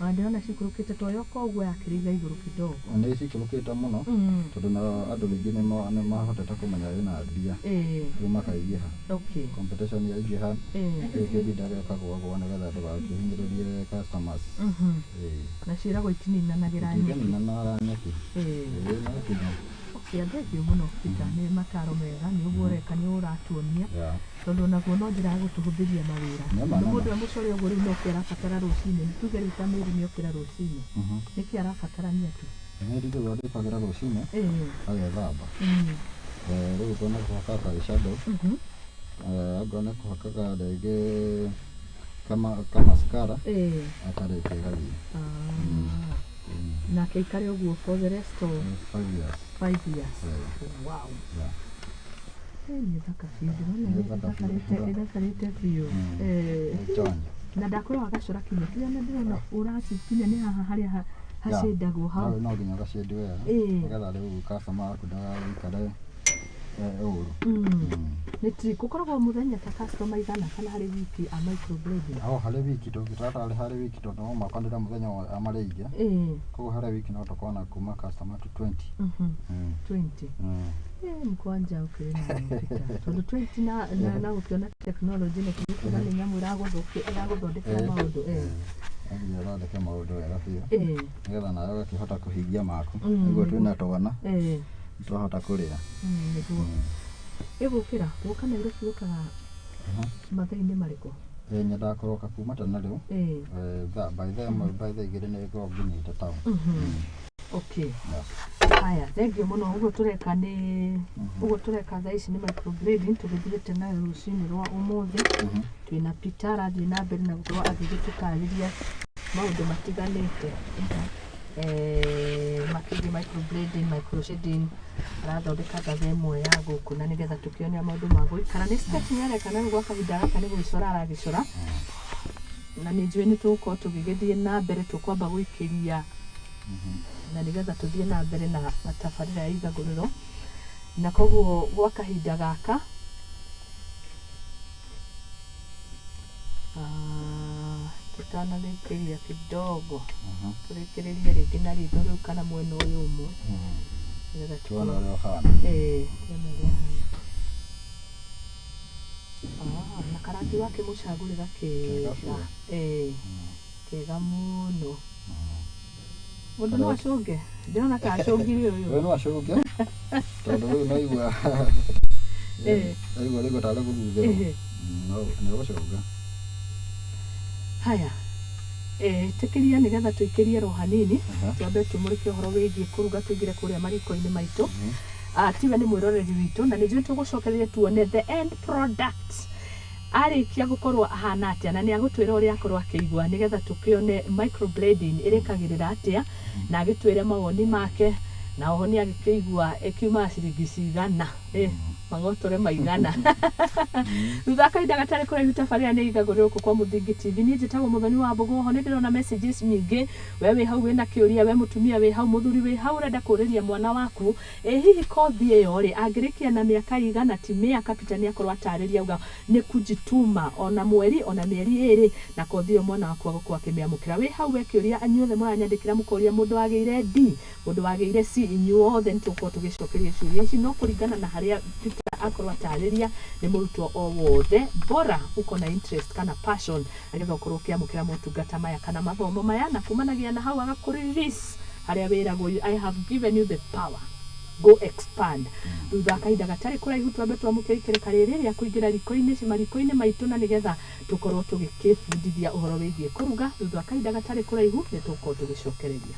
Ona ndĩrona cikũrũkĩte to yoka ũguo yakĩrĩire igũrũ kidogo. Nĩ cikũrũkĩte mũno tondũ na andũ rĩngĩ nĩ mahotete kũmenya ĩna mbia, rĩu makaingĩha. Competition yaingĩha, rĩu kĩndinda gĩkagũagũa nĩgetha ndũgakĩhinyĩrĩrie customers. Na ciĩragwo itininanagĩra nyeki. Itininanaga nyeki. No nginya. Okay, thengiũ mũno Peter, nĩ mataro mega, nĩ ũguo ũreka nĩ ũratuonia, tondũ onaguo no njĩra ya gũtũhũthĩria mawĩra. Tondũ mũndũ e mũcore ũguo rĩu no kĩ arabatara rũcinĩ, nĩ tuge rĩu ta Mary nĩ okĩra rũcinĩ, nĩkĩ arabatarania tu? Mary rĩu arĩũkagĩra rũcinĩ agethamba. Rĩu okorwo nĩ kũhaka eyeshadow, okorwo nĩ kũhakaga rĩngĩ ka mascara, akarĩkia gathiĩ. Nake aikare ũguo for the rest of 5 years. 5 years. Wow. Nĩ thaka biũ, ndĩrona Nĩ thaka biũ. ĩthakarĩte biũ. Nĩ chonjo. Na ndakwĩra wagacora kinya kĩrĩa na ndĩrona ũracikinya nĩ haha harĩa hacĩndagwo hau. No nginya ũgacĩndi wega nĩgetha rĩu customer waku ndagagĩikare ũru. Nĩ trick ũkoragwo mũthenya ta customer igana kana harĩ wiki a microblading? O harĩ wiki tũngĩtara harĩ wiki tondũ no makonire mũthenya wa marĩ aingĩ. Koguo harĩ wiki no tũkorwo na kuma customer to 20. 20. Mkwanja ũkĩrĩ nayo Peter, tondũ 20 na ũkĩona technology nĩ kuga nĩ nyamũ ĩragũthondekera maũndũ. No nginya ũthondeke maũndũ wega biũ nĩgetha nawe ũgakĩhota kũhingia maku, nĩguo twĩna twana twahota kũrĩa. Nĩguo ĩgũkĩra gũka Nairobi gũkaga mathaa-inĩ marĩkũ? Nyendaga kũroka kuma tene rĩu. By thaa 2 nĩ ngorwo nginyĩte town. Okay. Haya, thengiũ mũno. Ũguo tũreka nĩ ũguo tũreka thaa ici nĩ microblading tũgĩthiĩte nayo rũcinĩ rwa ũmũthĩ. Twĩna Peter arathiĩ na mbere na gũkorwo agĩgĩtũtarĩria maũndũ matiganĩte. Makĩgiĩ microblading, microshading, arathondeka ngatha ĩmwe ya gũkũ na nĩgetha tũkĩone maũndũ ma gũikara. Nĩ sketch nĩ areka na rĩu gwa kahinda gaka nĩ gũgĩcora aragĩcora. Na nĩ njũĩ nĩ tũgũkorwo tũgĩgĩthiĩ na mbere, tũkwamba gũikĩria na nĩgetha tũthiĩ na mbere na tabarĩra ya igagũrĩro. Na koguo gwa kahinda gaka tũtanarĩkĩria kidogo, tũrĩkĩrĩrie rĩngĩ na ritho rĩu kana mwena ũyũ ũmwe nĩgetha tuone ũrĩa ũhana. Tuone ũrĩa ũhana. Na karangi wake mũcagũrĩra kega. Kega mũno. Mũndũ no acũnge, ndĩrona ta acũngire ũyũ. Ũyũ no acũnge tondũ rĩu no igua aigua rĩu tarĩ gũthuthĩrwo. No nĩ ũgũcũnga. Haya, tĩkĩria nĩgetha tũikĩrie ro hanini, twambe tũmũrĩke ũhoro wĩgiĩ kũruga tũingĩre kũrĩa mariko-inĩ maitũ. Tiwe nĩ mwĩroreri witũ na nĩ njũĩ tũgũcokereria tuone the end product arĩkia gũkorwo ahana atĩa, na nĩ agũtwĩra ũrĩa akorwo akĩigua nĩgetha tũkĩone microblading ĩrĩkagĩrĩra atĩa, na agĩtwĩre mawoni make, na oho nĩ agĩkĩigua ĩkiumaga ciringi cigana, mang'otore maigana. Thutha kahinda gatarĩ kũraihu tabarĩra nĩ igagũrĩrwo gũkũ kwa Mũthingi TV. Niĩ njĩtagwo Mũthoni wa Mbũgũ. Oho nĩ ndĩrona messages nyingĩ, we wĩ hau wĩna kĩũria, we mũtumia wĩ hau, mũthuri wĩ hau ũrenda kũũrĩria mwana waku, hihi kothi ĩyo rĩ angĩrĩkia na mĩaka igana ti mĩaka Peter nĩ akorwo atarĩria auga nĩ kujituma ona mweri ona mĩeri 2 na kothi ĩyo mwana waku agũkorwo akĩmĩamũkĩra. Wĩ hau we kĩũria, inyuothe mũranyandĩkĩra mũkoria mũndũ wagĩire D, mũndũ wagĩire C, inyuothe nĩ tũgũkorwo tũgĩcokeria ciũria ici, no kũringana na harĩa Peter akorwo atarĩria nĩ mũrutwo o wothe bora uko na interest kana passion nĩgetha ũkorwo ũkĩamũkĩra motungata maya kana mathomo maya, na kumanagia na hau agakũ-release harĩa wĩragwo I have given you the power, go expand. Thutha kahinda gatarĩ kũraihu twambe twamũkĩre ikereka rĩrĩ rĩa kũingĩra riko-inĩ mariko-inĩ maitũ na nĩgetha tũkorwo tũgĩkĩbundithia ũhoro wĩgiĩ kũruga. Thutha kahinda gatarĩ kũraihu nĩ tũgũkorwo tũgĩcokereria.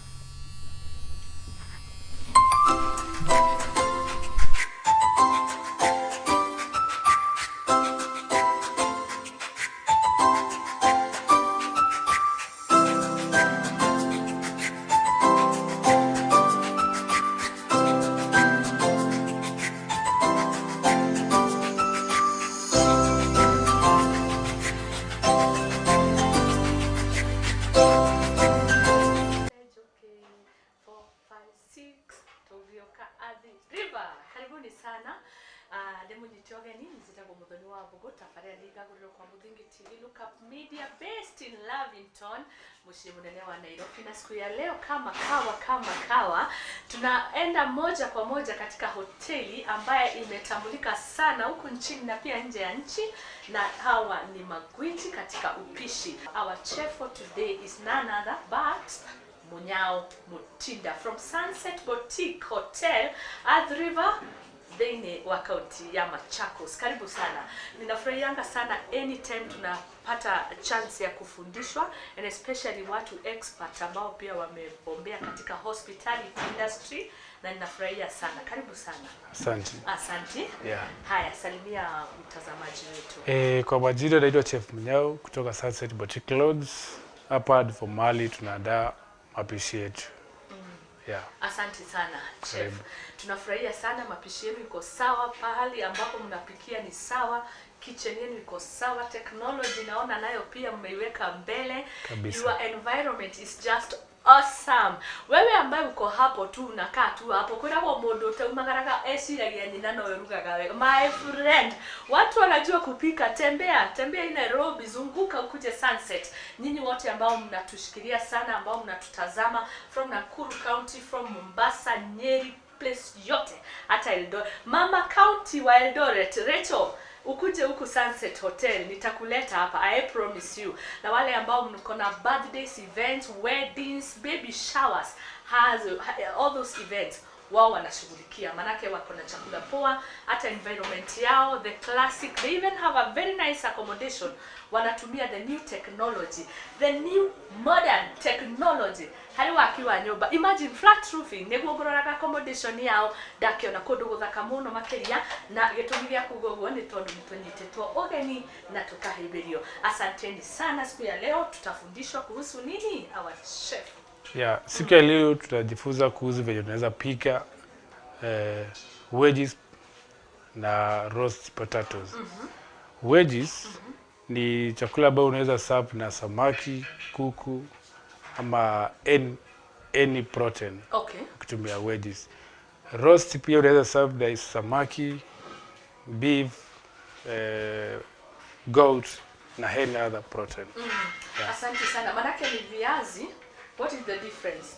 Cup Media based in Lavington, muciĩ munene wa Nairobi. Na siku ya leo kama kawa tunaenda moja kwa moja katika hoteli ambaye imetambulika sana huku nchini na pia nje ya nchi, na hawa ni magwiji katika upishi. Our chef for today is none other but Munyao Mutinda from Sunset Boutique Hotel Athi River thĩinĩ wa kaunti ya Machakos. Karibu sana. Ninafurahianga sana anytime tunapata chance ya kufundishwa, and especially watu expert ambao pia wamebombea katika hospitality industry, na ninafurahia sana. Karibu sana. Asante. Asante. Yeah. Haya, salimia mtazamaji wetu. Kwa majina naitwa Chef Munyao kutoka Sunset Boutique Lodge. Hapa ndipo mahali tunaandaa mapishi yetu. Yeah. Asante sana chef. Tunafurahia sana, mapishi yenu iko sawa, pahali ambapo mnapikia ni sawa, kitchen yenu iko sawa, technology naona nayo pia mmeiweka mbele. Kabisa. Your environment is just awesome. Wewe ambaye uko hapo tu unakaa tu hapo, kwiragwo mundu utaumagaraga eciragia nyina no erugaga wega. My friend, watu wanajua kupika. Tembea, tembea in Nairobi, zunguka ukuje Sunset. Nyinyi wote ambao mnatushikilia sana, ambao mnatutazama from Nakuru County, from Mombasa, Nyeri, place yote, hata Eldoret, Mama County wa Eldoret, Rachel, ukuje huku Sunset Hotel, nitakuleta hapa, I promise you. Na wale ambao mko na birthdays, events, weddings, baby showers, all those events, wao wanashughulikia, manake wako na chakula poa, hata environment yao, the classic, they even have a very nice accommodation. Wanatumia the new technology, the new modern technology. Hari wakiwa nyumba, imagine flat roofing, niguo ngororaga accommodation yao, ndakiona kundu guthaka muno makiria, na gitumi gia kuga uguo ni tondu nitunyititwo ugeni na tukahimbirio. Asanteni sana. Siku ya leo tutafundishwa kuhusu nini, our chef? Yeah, siku ya leo tutajifunza kuhusu vile tunaweza pika wedges na roast potatoes. Wedges ni chakula ambayo unaweza serve na samaki, kuku ama any protein. Okay. Kutumia wedges. Roast pia unaweza serve na samaki, beef, goat na any other protein. Yeah. Asante sana. Manake ni viazi. What is the difference?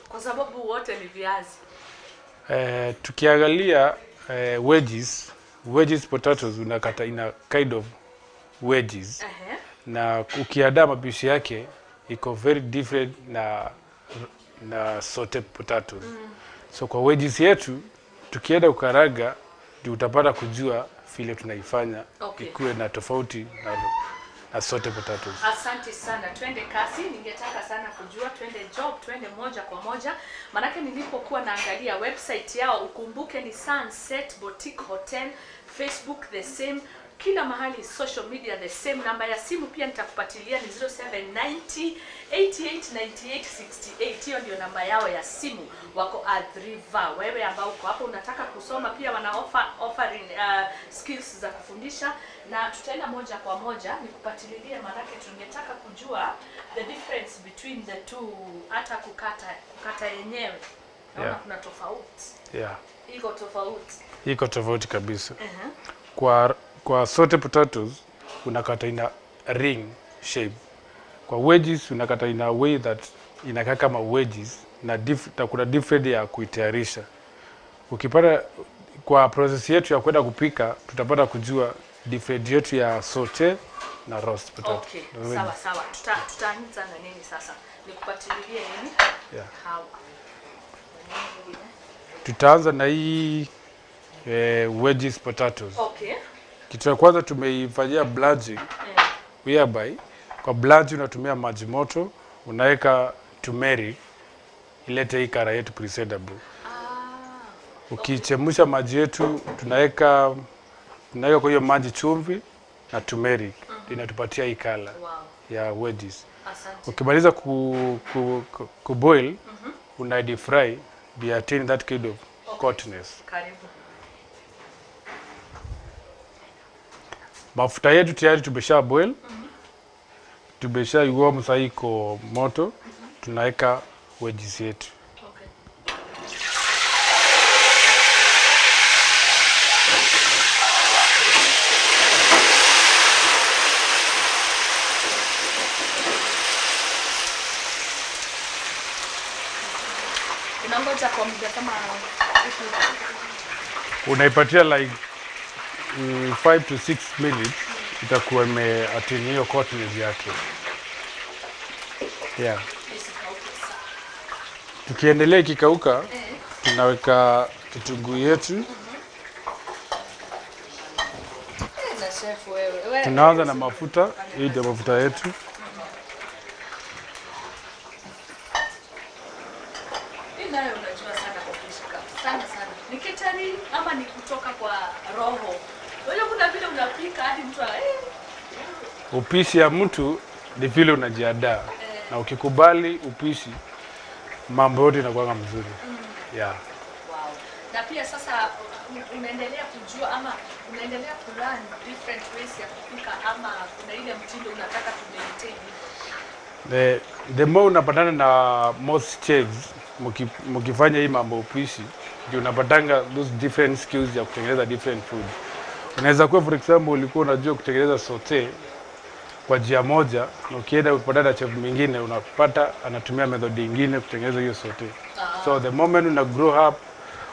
Kwa sababu wote ni viazi. Tukiangalia wedges potatoes unakata ina kind of wedges. Na ukiandaa mapishi yake iko very different na sauteed potatoes. So kwa wedges yetu tukienda kukaraga ndio utapata kujua vile tunaifanya. Okay. Ikuwe na tofauti na sauteed potatoes. Asante sana. Twende kasi, ningetaka sana kujua, twende job, twende moja kwa moja. Manake nilipokuwa naangalia website yao, ukumbuke ni Sunset Boutique Hotel, Facebook the same, kila mahali social media the same. Namba ya simu pia nitakupatilia ni 0790 88 98 68. Hiyo ndio namba yao ya simu. Wako Athi River. Wewe ambao uko hapo unataka kusoma pia wana offering skills za kufundisha, na tutaenda moja kwa moja nikupatililie, manake tungetaka kujua the difference between the two, hata kukata yenyewe. Naona kuna tofauti. Yeah. Iko tofauti. Iko tofauti kabisa. Kwa sauteed potatoes unakata ina ring shape. Kwa wedges unakata in a way that inakaa kama wedges, na kuna different ya kuitayarisha. Ukipata kwa process yetu ya kwenda kupika tutapata kujua different yetu ya saute na roast potato. Okay, sawa sawa. Tutaanza na nini sasa? Nikupatililie nini? Yeah. Hawa. Tutaanza na hii wedges potatoes. Okay. Kitu ya kwanza tumeifanyia blanching. Whereby kwa blanching unatumia maji moto, unaweka turmeric ilete hii kara yetu presentable. Ukichemsha maji yetu tunaweka kwa hiyo maji chumvi na turmeric, inatupatia hii kala ya wedges. Asante. Ukimaliza ku boil, una deep fry to attain that kind of coarseness. Karibu. Mafuta yetu tayari tumesha boil. Tumesha iwarm, sasa iko moto. Tunaweka wedges yetu. Okay. Unangoja kwa muda kama Unaipatia like 5 to 6 minutes, itakuwa imeattain hiyo coatness yake. Yeah. Tukiendelea ikikauka, tunaweka kitunguu yetu. Na chef wewe. Tunaanza na mafuta. Hii ndio mafuta yetu. Hii nayo unajua sana kupika. Sana sana. Ni catering ama ni kutoka kwa roho? Wewe kuna vile unapika hadi mtu Upishi ya mtu ni vile unajiandaa. Na ukikubali upishi, mambo yote inakuwa mzuri. Yeah. Wow. Na pia sasa unaendelea kujua ama unaendelea ku learn different ways ya kupika ama kuna ile mtindo unataka ku maintain? The more unapatana na most chefs mkifanya hii mambo upishi, ndio unapatanga those different skills ya kutengeneza different food. Unaweza kuwa for example ulikuwa unajua kutengeneza saute kwa njia moja, na ukienda kupatana na chef mwingine unapata anatumia method nyingine kutengeneza hiyo saute. So the moment una grow up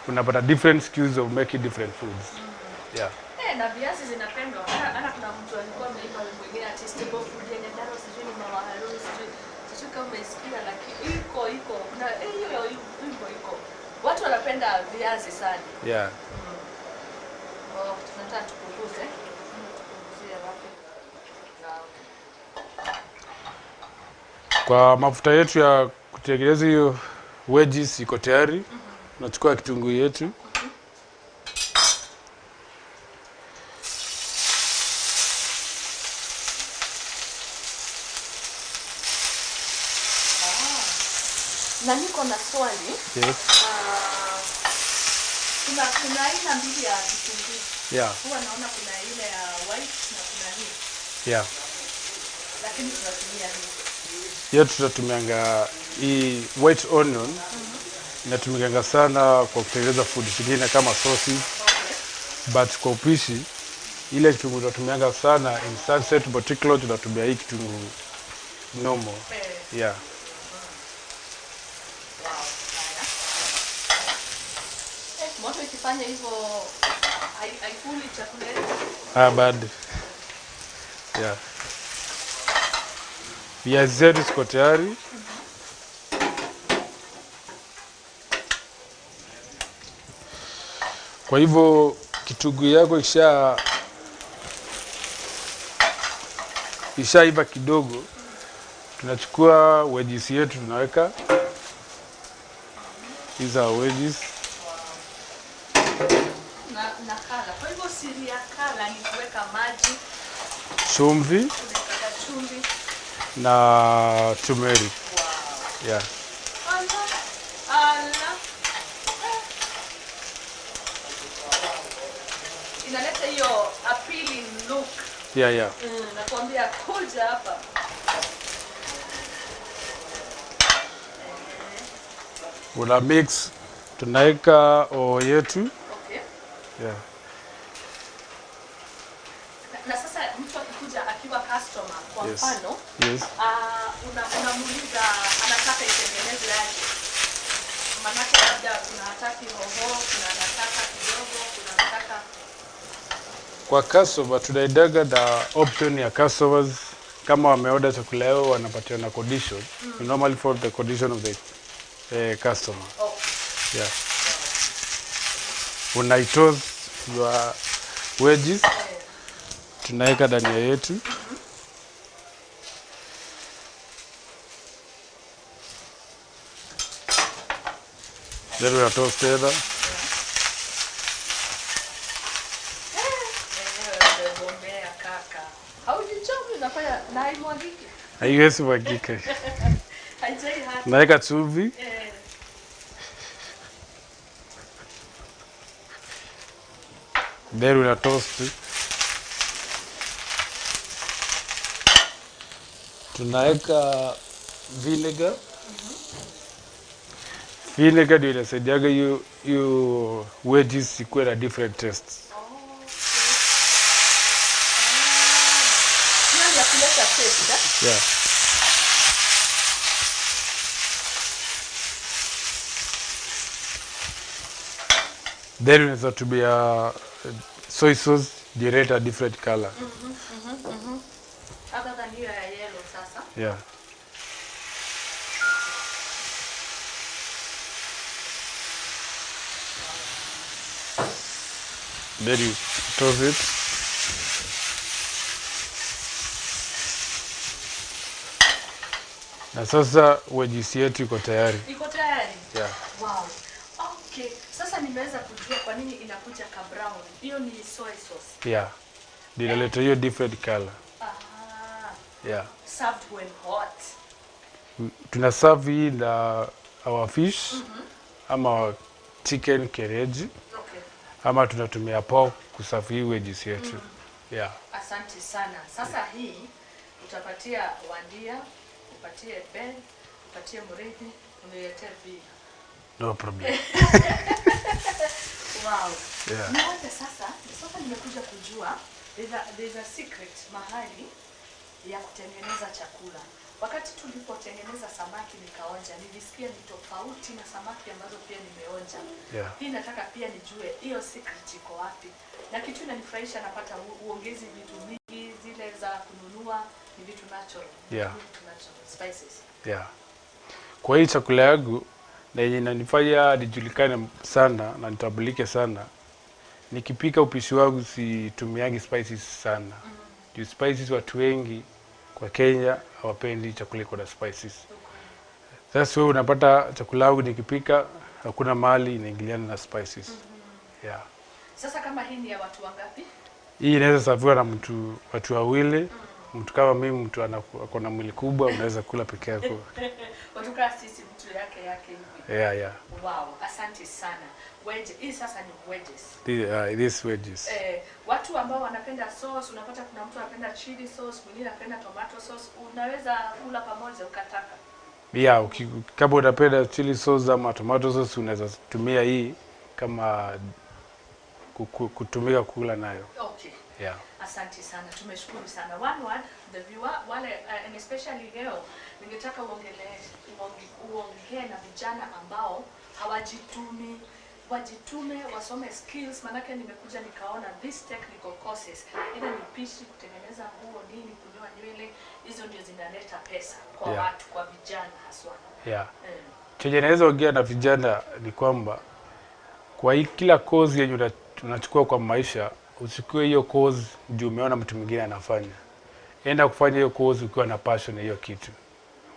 unapata different skills of making different foods. Yeah. Na viazi zinapendwa. Hata kuna mtu alikuwa ameimba wimbo mwingine ati staple food ya Nyandarua, sijui ni mama harusi, sijui kama umeisikia, lakini iko kuna hiyo wimbo iko. Watu wanapenda viazi sana. Yeah. Oh, tunataka tupunguze. Tupunguzie wapi? Kwa mafuta yetu ya kutengeneza hiyo wedges iko tayari. Tunachukua kitunguu yetu. Na niko na swali. Yes. Kuna aina mbili ya kitunguu. Yeah. Huwa naona kuna ile ya white na kuna hii. Yeah. Lakini tunatumia hii. Yetu tunatumianga hii white onion. Inatumikanga sana kwa kutengeneza food zingine kama sauces. Okay. But kwa upishi ile kitunguu tunatumianga sana in Sunset Boutique Lodge, tunatumia hii kitunguu normal. Yeah. Wow. Moto ikifanya hivyo haikuli chakula yetu. Bad. Yeah. Viazi zetu ziko tayari. Kwa hivyo kitunguu yako ishaiva kidogo, tunachukua wedges yetu tunaweka. These are wedges. Na kala. Kwa hivyo siri ya kala ni kuweka maji, chumvi na turmeric. Wow. Yeah. Ala. Inaleta hiyo appealing look. Yeah, yeah. Nakwambia kuja hapa. Una mix, tunaweka o yetu. Okay. Yeah. Na sasa mtu akikuja akiwa customer kwa mfano, yes. Unamuuliza anataka itengenezwe aje? Manake labda kuna hataki hoho, kuna anataka kidogo, kuna anataka. Kwa customer tunaidaga na option ya customers kama wameorder chakula yao wanapatiwa na condition. We normally follow the condition of the customer. Okay. Yeah. Unaitoss your wedges. Tunaweka dania yetu. Then we toast together. Haiwezi mwagika. Naweka chumvi. Then we toast. Tunaweka vinegar. Vinegar ndio inasaidiaga hiyo wedges ikuwe na different tastes. Yeah. Then unaweza tumia soy sauce generate a different color. Other than hiyo ya yellow sasa. Yeah. Then you toss it. Na sasa wedges yetu iko tayari. Iko tayari? Yeah. Wow. Okay. Sasa nimeweza kujua kwa nini inakuja ka brown. Hiyo ni soy sauce. Yeah. Inaleta hiyo different color. Yeah. Served when hot. Tuna serve hii na our fish ama chicken kereji. Okay. Ama tunatumia pork kuserve hii wedges yetu. Yeah. Asante sana. Sasa hii utapatia Wandia, upatie Ben, upatie Murithi, uniletee pia. No problem. Wow. Yeah. Niombe sasa nimekuja kujua there's a secret mahali ya kutengeneza chakula. Wakati tulipotengeneza samaki nikaonja, nilisikia ni tofauti na samaki ambazo pia nimeonja. Yeah. Hii nataka pia nijue hiyo secret iko wapi. Na kitu inanifurahisha, napata uongezi vitu mingi, zile za kununua ni vitu natural. Yeah. Vitu natural spices. Yeah. Kwa hii chakula yangu na yenye inanifanya nijulikane sana na nitambulike sana, nikipika upishi wangu situmiangi spices sana. Juu spices watu wengi kwa Kenya hawapendi chakula iko na spices. Sasa wewe unapata chakula yangu nikipika hakuna mahali inaingiliana na spices. Yeah. Sasa kama hii ni ya watu wangapi? Hii inaweza saviwa na watu wawili. Mtu kama mimi, mtu ako na mwili kubwa, unaweza kula peke yako. Watu kama sisi, mtu yake hivi. Yeah, yeah. Wow, asante sana. Wedge, hii sasa ni wedges. This wedges. Watu ambao wanapenda sauce, unapata kuna mtu anapenda chili sauce, mwingine anapenda tomato sauce, unaweza kula pamoja ukataka. Yeah, kama unapenda chili sauce ama tomato sauce unaweza tumia hii kama kutumika kula nayo. Okay. Yeah. Asante sana, tumeshukuru sana. One word, the viewer, wale, and especially leo, ningetaka uongee na vijana ambao hawajitumi, wajitume, wasome skills. Manake nimekuja nikaona these technical courses, ila ni upishi, kutengeneza nguo, nini, kunyoa nywele, hizo ndio zinaleta pesa kwa watu, kwa vijana haswa. Yeah. Chenye naweza ongea na vijana ni kwamba kwa hii kila course yenye unachukua kwa maisha, usichukue hiyo course juu umeona mtu mwingine anafanya. Enda kufanya hiyo course ukiwa na passion ya hiyo kitu.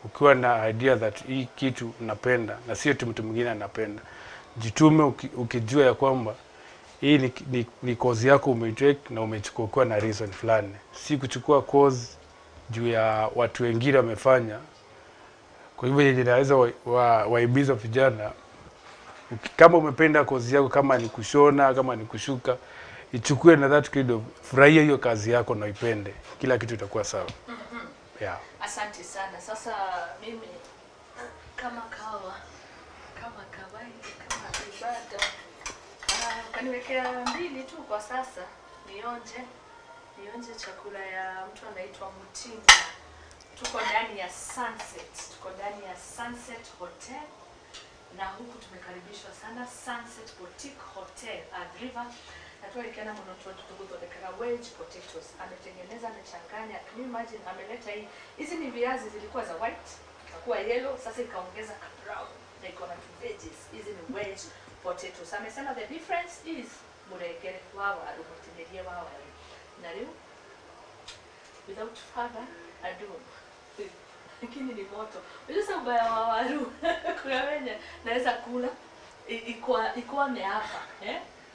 Ukiwa na idea that hii kitu unapenda na sio tu mtu mwingine anapenda. Jitume ukijua ya kwamba hii ni course yako umeitake na umechukua ukiwa na reason fulani. Si kuchukua course juu ya watu wengine wamefanya. Kwa hivyo yenye naweza wahimiza vijana, kama umependa course yako, kama ni kushona, kama ni kushuka, ichukue na that kind of, furahia hiyo kazi yako na ipende. Kila kitu itakuwa sawa. Yeah. Asante sana. Sasa mimi kama kawa, kama kawaida, kama ibada, kaniwekea mbili tu kwa sasa, nionje chakula ya mtu anaitwa Mutinda. Tuko ndani ya Sunset, tuko ndani ya Sunset Hotel. Na huku tumekaribishwa sana Sunset Boutique Hotel at River. Na tuwekena muno tuguthondekaga wedge potatoes. Ametengeneza, amechanganya. Can you imagine, ameleta hii. Hizi ni viazi zilikuwa za white, ikakuwa yellow, sasa ikaongeza ka brown. Na iko na two veggies. Hizi ni wedge potatoes. Amesema the difference is muregere wa waru, mutinerie wa waru. Na leo without further ado, lakini ni moto. Unajua ubaya wa waru. Kuna wenye naweza kula ikwame hapa,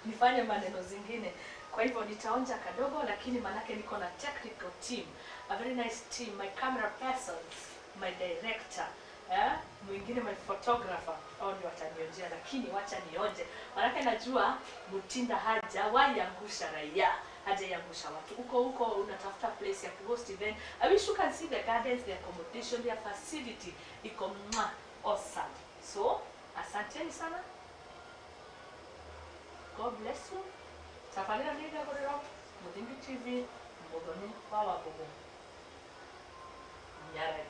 Nifanye maneno zingine. Kwa hivyo nitaonja kadogo, lakini manake niko na technical team, a very nice team, my camera persons, my director, mwingine my photographer, hao ndio watanionjea, lakini wacha nionje. Manake najua Mutinda hajawahi angusha raia, hajaiangusha watu. Huko huko unatafuta place ya kuhost event. I wish you can see the gardens, the accommodation, their facility iko mwa awesome. So, asanteni sana. God bless you. Tafarira nĩndagũrĩrwo Mũthimbi TV, Mũthoni wa Wambũgũ. Nyarai.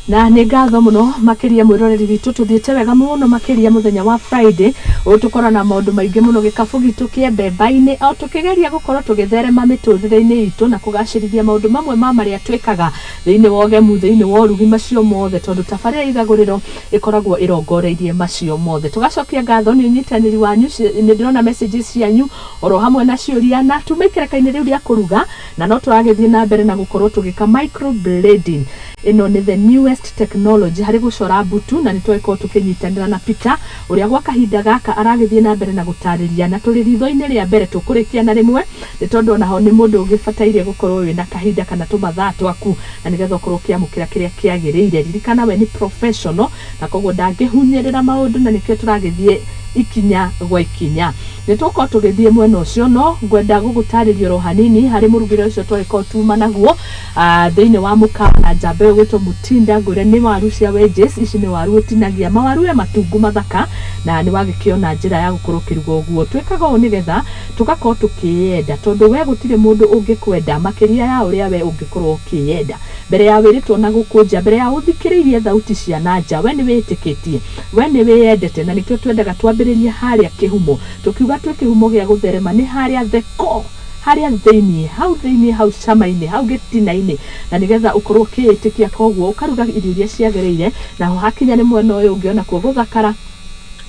Na nĩ ngatho mũno makĩria mwĩroreri witũ, tũthiĩte wega mũno makĩria mũthenya wa Friday ũyũ, tũkorwo na maũndũ maingĩ mũno gĩkabũ gitũ kĩa mbemba-inĩ, o tũkĩgeria gũkorwo tũgĩtherema mĩtũrĩre-inĩ itũ na kũgacĩrithia maũndũ mamwe ma marĩa twĩkaga thĩinĩ wa ũgemu, thĩinĩ wa ũrugi, macio mothe, tondũ tabarĩra ithagũrĩro ĩkoragwo ĩrongoreirie macio mothe. Tũgacokia ngatho nĩ ũnyitanĩri wanyu, nĩ ndĩrona messages cianyu oro hamwe na ciũria, na tume ikereka-inĩ rĩu rĩa kũruga, na no tũragĩthiĩ na mbere na gũkorwo tũgĩka microblading. Ĩno nĩ the newest technology harĩ gũcora mbutu, na nĩ twagĩkorwo tũkĩnyitanĩra na Peter ũrĩa gwa kahinda gaka aragĩthiĩ na mbere na gũtarĩria, na tũrĩ ritho-inĩ rĩa mbere tũkũrĩkia na rĩmwe, nĩ tondũ onaho nĩ mũndũ ũgĩbataire gũkorwo wĩna kahinda kana tũmathaa twaku, na nĩgetha ũkorwo ũkĩamũkĩra kĩrĩa kĩagĩrĩire. Ririkana we nĩ professional, na koguo ndangĩhunyĩrĩra maũndũ, na nĩkĩo tũragĩthiĩ ikinya gwa ikinya. Nĩ tũgũkorwo tũgĩthiĩ mwena ũcio, no ngwenda gũgũtarĩria oro hanini harĩ mũrugĩre ũcio twagĩkorwo tuma naguo thĩinĩ wa mũkawa na njamba ĩyo gwĩtwo Mutinda. Ngwĩre nĩ waru cia wedges, ici nĩ waru ũtinagia mawaru we matungu mathaka, na nĩ wagĩkĩona njĩra ya gũkorwo ũkĩruga ũguo. Twĩkaga ũũ nĩgetha tũgakorwo tũkĩyenda, tondũ we gũtirĩ mũndũ ũngĩkwenda makĩria ya ũrĩa we ũngĩkorwo ũkĩyenda. Mbere ya wĩrĩtwo na gũkũnja, mbere ya ũthikĩrĩirie thauti cia na nja, we nĩ wĩtĩkĩtie, we nĩ wĩyendete, na nĩkĩo twendaga twambĩrĩrie harĩa kĩhumo. Tũkiuga twĩ kĩhumo gĩa gũtherema nĩ harĩa the core, harĩa thĩiniĩ, hau thĩiniĩ, hau cama-inĩ, hau gĩtina-inĩ, na nĩgetha ũkorwo ũkĩĩtĩkia, koguo ũkaruga irio iria ciagĩrĩire, naho hakinya nĩ mwena ũyũ ũngĩ onakuo gũthakara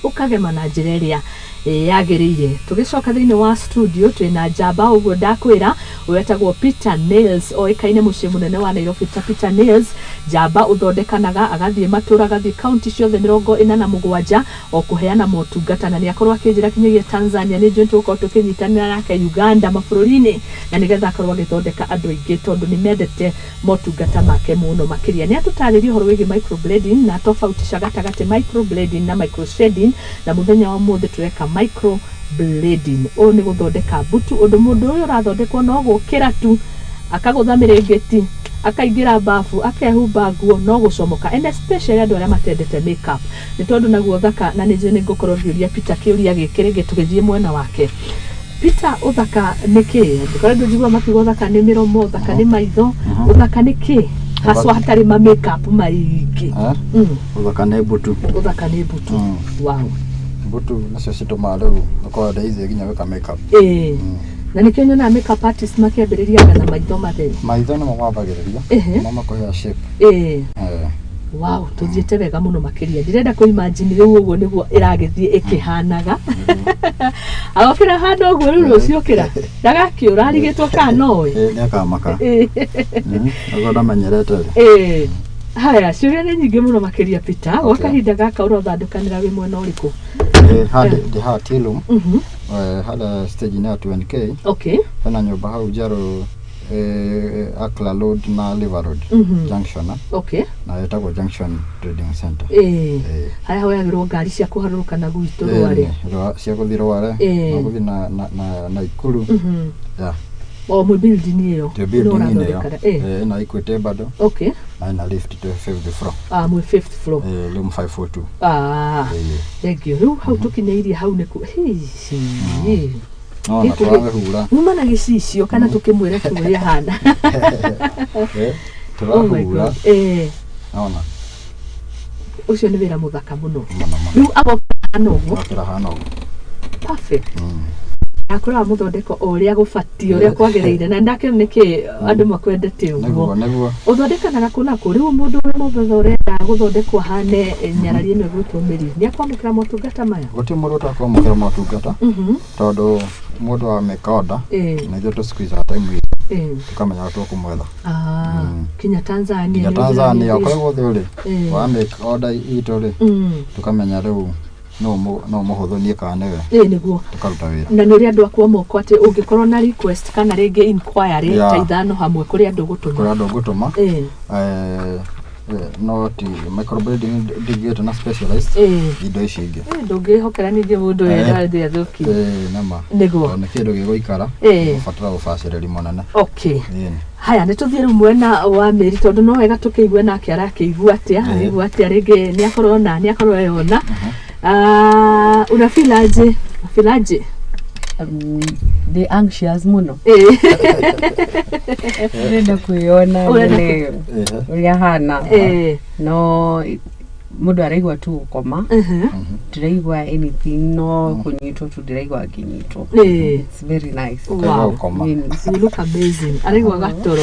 ũkagema na njĩra ĩrĩa yagĩrĩire. Tũgĩcoka thĩinĩ wa studio twĩna njamba ũguo ndakwĩra wetagwo Peter Nails, oĩkaine mũciĩ mũnene wa Nairobi ta Peter Nails, njamba ũthondekanaga agathiĩ matũra, agathiĩ kaunti ciothe 47 o kũheana motungata, na nĩ akorwo akĩnjĩra kinyagia Tanzania, nĩ njũĩ tũgũkorwo tũkĩnyitanĩra nake Uganda mabũrũri-inĩ, na nĩgetha akorwo agĩthondeka andũ aingĩ tondũ nĩ mendete motungata make mũno makĩria. Nĩ atũtarĩrie ũhoro wĩgiĩ microblading na tofauti cia gatagatĩ microblading na microshading, na mũthenya wa ũmũthĩ tũreka microblading. Ũũ nĩ gũthondeka mbutu, ũndũ mũndũ ũyũ ũrathondekwo no gũkĩra tu akagũtha mĩrĩngĩti, akaingĩra bafu, akehumba nguo, no gũcomoka, and especially andũ arĩa matendete makeup, nĩ tondũ naguo ũthaka, na nĩ njũĩ nĩ ngũkorwo ngĩũria Peter kĩũria gĩkĩ rĩngĩ tũgĩthiĩ mwena wake. Peter, ũthaka nĩ kĩ? Ngoretwo njigua makiuga ũthaka nĩ mĩromo, ũthaka nĩ maitho, ũthaka nĩ kĩ haswa hatarĩ ma makeup maingĩ? Ũthaka nĩ mbutu. Ũthaka nĩ mbutu. Wow. Mbutu nacio citũmaga rĩu ũkorwo ndaizi nginya gwĩka makeup. Ĩĩ, na nĩkĩo nyonaga makeup artist makĩambĩrĩria na maitho matheru. Maitho nĩmo mambagĩrĩria, nĩmo makũhea shape. Wow, tũthiĩte wega mũno makĩria. Ndirenda kũ imagine rĩu ũguo nĩguo ĩragĩthiĩ ĩkĩhanaga. Agokĩra hana ũguo rĩu rũciũ okĩra ndagakĩũra arigĩtwo kana noĩ. Nĩ akamaka. Ũguo ndamenyerete rĩ. Haya, ciũria nĩ nyingĩ mũno makĩria Peter. Gwa kahinda gaka ũrothandũkanĩra wĩ mwena ũrĩkũ? Haha ndĩ haha tea room, harĩa stage-inĩ ya 2NK. Hena nyũmba hau njerũ, Akla Road na River Road junction, na ĩtagwo Junction Trading Center. Harĩa hoyagĩrwo ngari cia kũharũrũka na gwitũ Rware. Cia gũthiĩ Rware, na gũthiĩ na Ikuru. Yeah. O mwĩ building ĩyo? Twĩ building-inĩ ĩyo. Ĩna Equity bado na ĩna lift to fifth floor. Ah, mwĩ fifth floor. Room 542. Ah, thank you. Rĩu hau tũkinyĩirie hau nĩku hihi? No na tũrahura. Uma na gĩcicio kana tũkĩmwĩre tu ũrĩa hana? Oh my Tũrahura. God. Nona. Ũcio nĩ wĩra mũthaka mũno. Mũno mũno. Rĩu agoka hana ũguo? Agokĩra hana ũguo. Perfect. Akoraga mũthondeko o ũrĩa gũbatiĩ, ũrĩa kwagĩrĩire, na ndakĩona nĩkĩ andũ makwendete ũguo. Nĩguo, nĩguo. Ũthondekanaga kũ na kũ? Rĩu mũndũ wĩ Mombatha ũrenda gũthondekwo hane nyarari ĩno ĩgwĩtwo mĩri, nĩ akwamũkĩra motungata maya? Gũtirĩ mũndũ ũtakwamũkĩra motungata, tondũ mũndũ wa make order, na ithuĩ tũ squeeze time itũ, tũkamenya tũkũmwetha. Kinya Tanzania? Nginya Nĩ Tanzania, ũndĩrathiĩ. kũrĩa guothe ũrĩ, wa make order itũ rĩ, tũkamenya rĩu no mũhũthũ niĩ kana nĩwe, Ĩĩ, nĩguo. Tũkaruta wĩra. Na nĩ ũrĩ andũ akwa moko atĩ ũngĩkorwo na request kana rĩngĩ inquiry ta ithano hamwe, kũrĩ andũ gũtũma? Kũrĩ andũ ngũtũma. No ti microblading ndigĩte na specialist, indo ici ingĩ. Ndũngĩhokera ningĩ mũndũ wĩra thĩ athũkie. Nĩma. Nĩguo. Tondũ nĩ kĩndũ gĩgũikara, gũbatara ũbacĩrĩri mũnene. Haya, nĩ tũthiĩ rĩu mwena wa mĩri, tondũ no wega tũkĩigue nake arakĩigua atĩa, araigua atĩa, rĩngĩ nĩ akorwo na nĩ akorwo eyona. Ah, unafeel aje? Unafeel aje? Ndĩ anxious mũno. Ndĩrenda kwĩyona nyone ũrĩa hana. No mũndũ araigua tu gũkoma, ndĩraigua anything, no kũnyitwo tu ndĩraigua ngĩnyitwo. It's very nice. Wow. You look amazing. Araigua gatoro.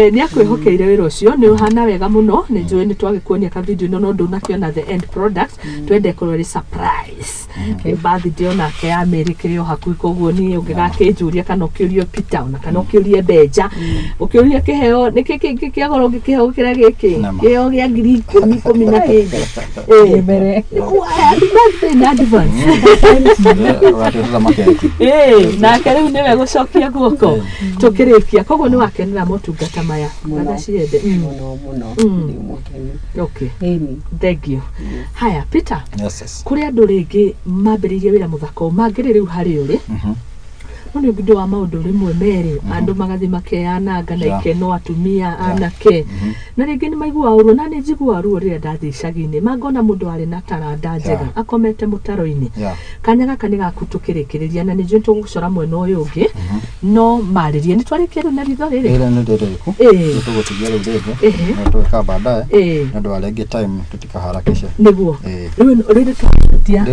Nĩ akwĩhokeire wĩra ũcio, nĩ ũhana wega mũno, nĩ njũĩ nĩ twagĩkuonia ka video ĩno no ndũnakĩona the end product, twende ĩkorwo ĩrĩ surprise. Birthday onake ya Mary kĩrĩ o hakuhĩ, koguo niĩ ũngĩgakĩnjũria kana ũkĩũrie Peter ona kana ũkĩũrie Benja, ũkĩũrie kĩheo nĩkĩ kĩngĩ kĩa goro ũngĩkĩheo gũkĩra gĩkĩ? Kĩheo gĩa ngiri ikũmi ikũmi na kĩndũ. Mbere. Happy birthday in advance. Nake rĩu nĩwe gũcokia guoko tũkĩrĩkia, koguo nĩ wakenera motungata maya. Gaciende mũno mũno, ndĩ mũkenu. Okay. Thank you. Haya Peter. Yes. Kũrĩ andũ rĩngĩ mambĩrĩirie wĩra mũthako mangĩrĩ rĩu harĩ ũrĩ. No nĩ ũndũ wa maũndũ rĩmwe merĩ andũ magathiĩ makeyananga na ikeno, atumia anake, na rĩngĩ nĩ maiguaga ũru, na nĩ njiguaga ruo rĩrĩa ndathiĩ icagi-inĩ mangona mũndũ arĩ na taranda njega akomete mũtaro-inĩ. Kanya gaka nĩ gaku tũkĩrĩkĩrĩria, na nĩ njũĩ tũgũcora mwena ũyũ ũngĩ, no marĩrie nĩ twarĩkia rĩu na ritho rĩrĩ. Rĩrĩ nĩ rĩrĩku tũgũtigia rĩu rĩngĩ no tũgĩka baadaye nĩ ũndũ wa rĩngĩ time tũtikaharakishe. Nĩguo rĩu rĩrĩ twahutia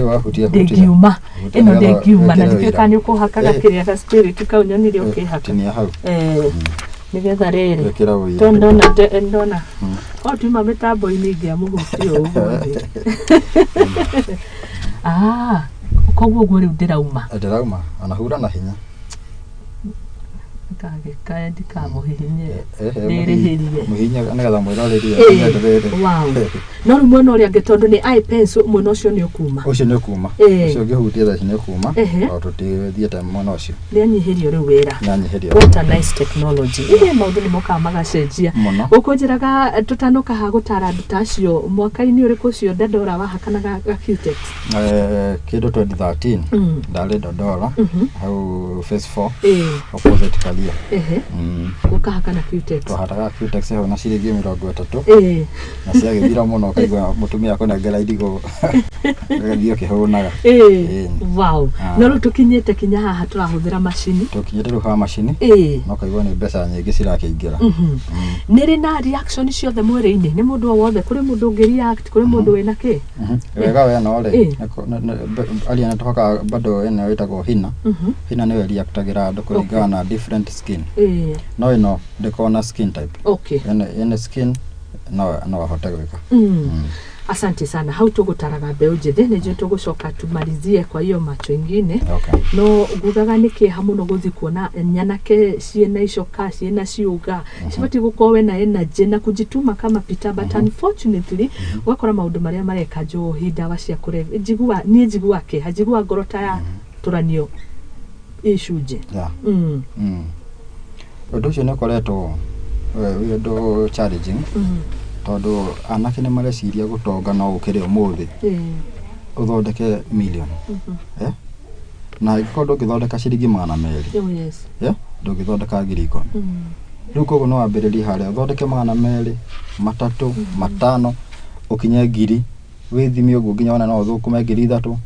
ndĩngiuma ĩno, ndĩngiuma na ndikĩũĩ kana nĩ ũkũhakaga kĩrĩa ga spirit kau nyonire ũkĩhaka. Tinia hau. Nĩgetha rĩrĩ tondũ ndona o tuma mĩtambo-inĩ ingĩamũhutia ũguo. Koguo ũguo rĩu ndĩrauma. Ndĩrauma ona hura na hinya. Ndagĩkae ndikamũhihinye ndĩrĩhĩrie. Mũhihinye nĩgetha mwĩroreri. Wow. No rĩu mwena ũrĩa ũngĩ tondũ nĩ eye pencil, mwena ũcio nĩ ũkuma. Ũcio nĩ ũkuma. Ũcio ũngĩhutia thaa ici nĩ ũkuma. O tũtithiĩte mwena ũcio. Nĩanyihĩrio rĩu wĩra. Nĩanyihĩrio. What a nice technology. Ĩĩ maũndũ nĩ mokaga magacenjia. Ũkũnjĩraga tũtanoka ha gũtara andũ ta acio mwaka-inĩ ũrĩkũ ũcio Dandora wahakanaga ga Cutex? Kĩndũ 2013 ndarĩ Dandora hau phase 4 opposite Karia. Ũkahakana Cutex. Twahataga Cutex hau na ciringi 30. Na ciagĩthira mũno ũkaigua mũtumia akũnengera irigũ ũgathiĩ ũkĩhũnaga. Wow. No rĩu tũkinyĩte kinya haha tũrahũthĩra macini. Tũkinyĩte rĩu haha macini. No kaigua nĩ mbeca nyingĩ cirakĩingĩra. Nĩ rĩ na reaction ciothe mwĩrĩ-inĩ? Nĩ mũndũ o wothe, kũrĩ mũndũ ũngĩ react, kũrĩ mũndũ wĩna kĩ? Wega we no rĩ, aria nĩ tũhakaga bado ĩno ĩtagwo hina. Hina nĩyo reactagĩra andũ kũringana na different skin. No ĩno ndĩkoragwo na skin type. Okay. Ene skin no ahote gwĩka. Asante sana. Hau tũgũtaraga mbeũ njĩthĩ, nĩ njũĩ tũgũcoka tumalizie kwa hiyo macho ingine. No ngugaga nĩ kĩeha mũno gũthiĩ kuona nyanake ciĩna icoka, ciĩna ciũga, cibatiĩ gũkorwo wena energy na kujituma kama Peter, but unfortunately ũgakora maũndũ marĩa mareka njohi, ndawa cia kũrebia, njigua niĩ njigua kĩeha, njigua ngoro ta ya tũranio icunjĩ. Ũndũ ũcio nĩ ũkoretwo wĩ ũndũ challenging tondũ anake nĩ mareciria gũtonga no gũkĩrĩ ũmũthĩ ũthondeke million. Na angĩkorwo ndũngĩthondeka ciringi 200, ndũngĩthondeka 10,000. Rĩu koguo no wambĩrĩrie harĩa ũthondeke 200, 300, 500 ũkinye 1,000, wĩthime ũguo nginya wone no ũthũkũme 3,000,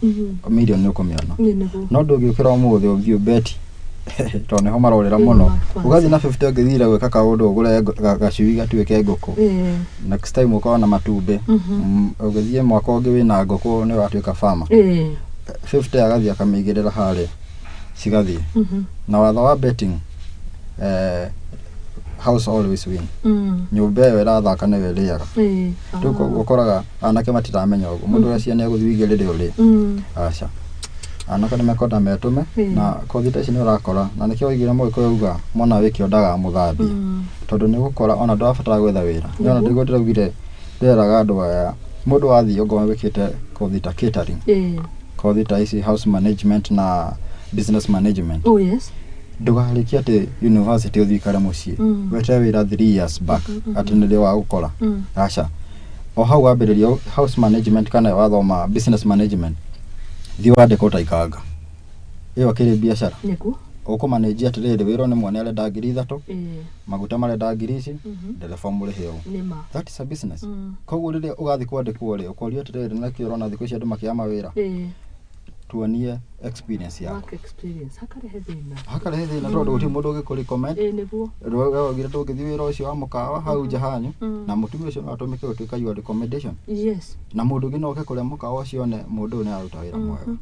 million nĩ ũkũmĩona. No ndũngĩũkĩra ũmũthĩ ũthiĩ ũbeti tondũ nĩho marorĩra mũno, ũgathiĩ na 50 ũngĩthire gwĩka kaũndũ ũgũre gacui gatuĩke ngũkũ, next time ũkorwo na matumbĩ, ũgĩthiĩ mwaka ũngĩ wĩna ngũkũ nĩ watuĩka farmer. 50 agathiĩ akamĩigĩrĩra harĩa cigathiĩ. Na watho wa betting, house always win. Nyũmba ĩyo ĩrathaka nĩyo ĩrĩaga. Rĩu koguo ũkoraga anake matiramenya ũguo, mũndũ ũreciria nĩ egũthiĩ ũigĩrĩre ũrĩe. Aca. Anake nĩ mekwenda metũme, na kothi ta ici nĩ ũrakora, na nĩkĩo waigire mũgĩkũyũ auga mwana wĩ kĩo ndagamũthambia, tondũ nĩ ũgũkora ona ndũrabatara gwetha wĩra. Nĩwona nĩguo ndĩraugire ndĩreraga andũ aya, mũndũ wathiĩ ongorwo wĩkĩte kothi ta catering, kothi ta ici house management na business management. Ndũgarĩkie atĩ university ũthiĩ ũikare mũciĩ, weterere wĩra 3 years back atĩ nĩrĩo wagũkora. Aca. O hau wambĩrĩria house management kana wathoma business management, thiĩ wandĩkwo ta ikanga. Ĩyo ĩkĩrĩ biacara. Ũkũmanĩnjia atĩrĩrĩ, wĩra nĩ mwene arenda 3,000, maguta marenda 10,000 ici, ndereba mũrĩhe ũũ. That is a business. Koguo rĩrĩa ũgathiĩ kwandĩkwo rĩ, ũkorio atĩrĩrĩ, nĩkĩo ũrona thikũ ici andũ makĩaga mawĩra. Tuonie experience yaku. Work experience hakarehe thĩna. Hakarehe thĩna tondũ gũtirĩ mũndũ ũngĩkũ recommend. Ĩĩ nĩguo. Waugire ndũngĩthiĩ wĩra ũcio wa mũkawa hau nja hanyu, na mũtumia ũcio no atũmĩke gũtuĩka your recommendation. Yes. Na mũndũ ũngĩ no oke kũrĩa mũkawa ũcio one mũndũ ũyũ nĩ araruta wĩra mwega,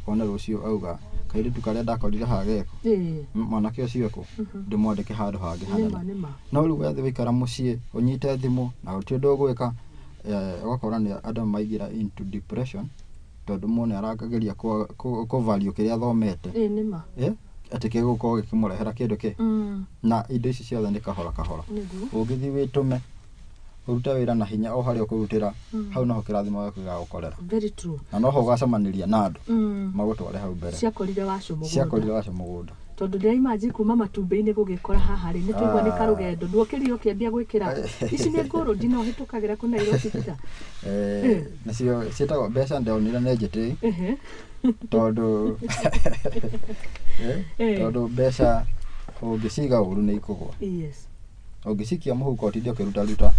one rũciũ auga kairĩtu karĩa ndakorire haha geko, mwanake ũcio ekũ ndĩmwandĩke handũ hangĩ hanene. No rĩu wethe wĩikara mũciĩ ũnyite thimũ na gũtirĩ ũndũ ũgwĩka, ũgakora nĩ andũ maingĩra into depression tondũ mũndũ nĩ arakageria kũ value kĩrĩa athomete. Ĩĩ nĩma. Atĩ gĩgũkorwo gĩkĩmũrehera kĩndũ kĩ. Na indo ici ciothe nĩ kahora kahora. Ũngĩthiĩ wĩtũme ũrute wĩra na hinya o harĩa ũkũrutĩra, hau noho kĩrathimo gĩaku gĩgagũkorera. Very true. Na noho ũgacemanĩria na andũ magũtware hau mbere. Ciakorire wacu mũgũnda. Ciakorire wacu mũgũnda. Tondũ ndĩra imagine kuma matumbĩ-inĩ gũgĩkora haha rĩ, nĩ tũigua nĩ karũgendo nduokĩrire ũkĩambia gwĩkĩra ici nĩ ngũrũ ndina ũhĩtũkagĩra kũ Nairobi Peter. Nacio ciĩtagwo mbeca ndonire nĩ njĩtĩi tondũ tondũ mbeca ũngĩciga ũru nĩ ikũgwa. Yes. Ũngĩcikia mũhuko ũtinde ũkĩrutaruta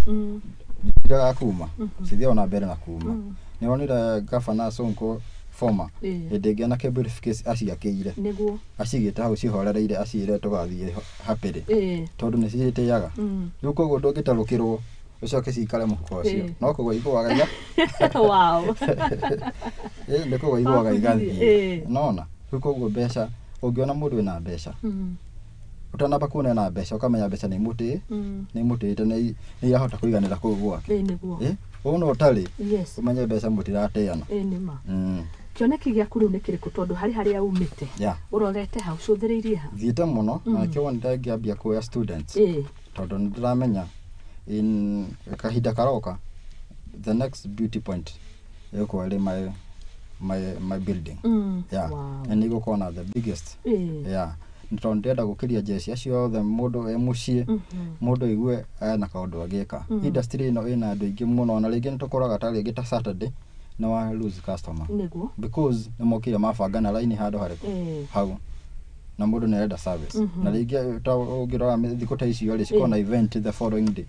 citiraga kuma, cithiaga na mbere na kuma. Nĩ wonire Gavana Sonko former hĩndĩ ĩngĩ anake briefcase aciakĩire, nĩguo acigĩte hau cihorereire aciĩre tũgathiĩ happily tondũ nĩ ciĩtĩaga. Rĩu koguo ndũngĩtarũkĩrwo ũcoke cikare mũhuko ũcio, no kũgwa igũaga. Wow. Nĩ kũgwa igũaga igathiĩ. Nona rĩu koguo mbeca ũngĩona mũndũ wĩna mbeca, ũtanamba kuona ena mbeca ũkamenya mbeca nĩ imũtĩĩ, nĩ imũtĩĩte, nĩ irahota kũiganĩra kũu gwake. Nĩguo. Wona ũtarĩ, ũmenye mbeca mũtirateana. Ĩĩ nĩma. Kĩoneki gĩaku rĩu nĩ kĩrĩkũ tondũ harĩ harĩa umĩte ũrorete hau ũcũthĩrĩirie ha? Thiĩte mũno na nĩkĩo wonire ngĩambia kuoya students tondũ nĩ ndĩramenya in kahinda karoka the next beauty point ĩgũkorwo ĩrĩ my building. Yeah. Na nĩ ĩgũkorwo na the biggest. Yeah. Tondũ ndĩrenda gũkĩria njeci ciothe mũndũ e mũciĩ, mũndũ aigue ena kaũndũ angĩka. Industry ĩno ĩna andũ aingĩ mũno na rĩngĩ nĩ tũkoraga ta rĩngĩ ta Saturday nĩ wa lose customer. Nĩguo. Because nĩ mokire mabanga na raini handũ harĩkũ hau na mũndũ nĩ arenda service. Na rĩngĩ ta ũngĩrora thikũ ta icio rĩ cikorwo na event the following day,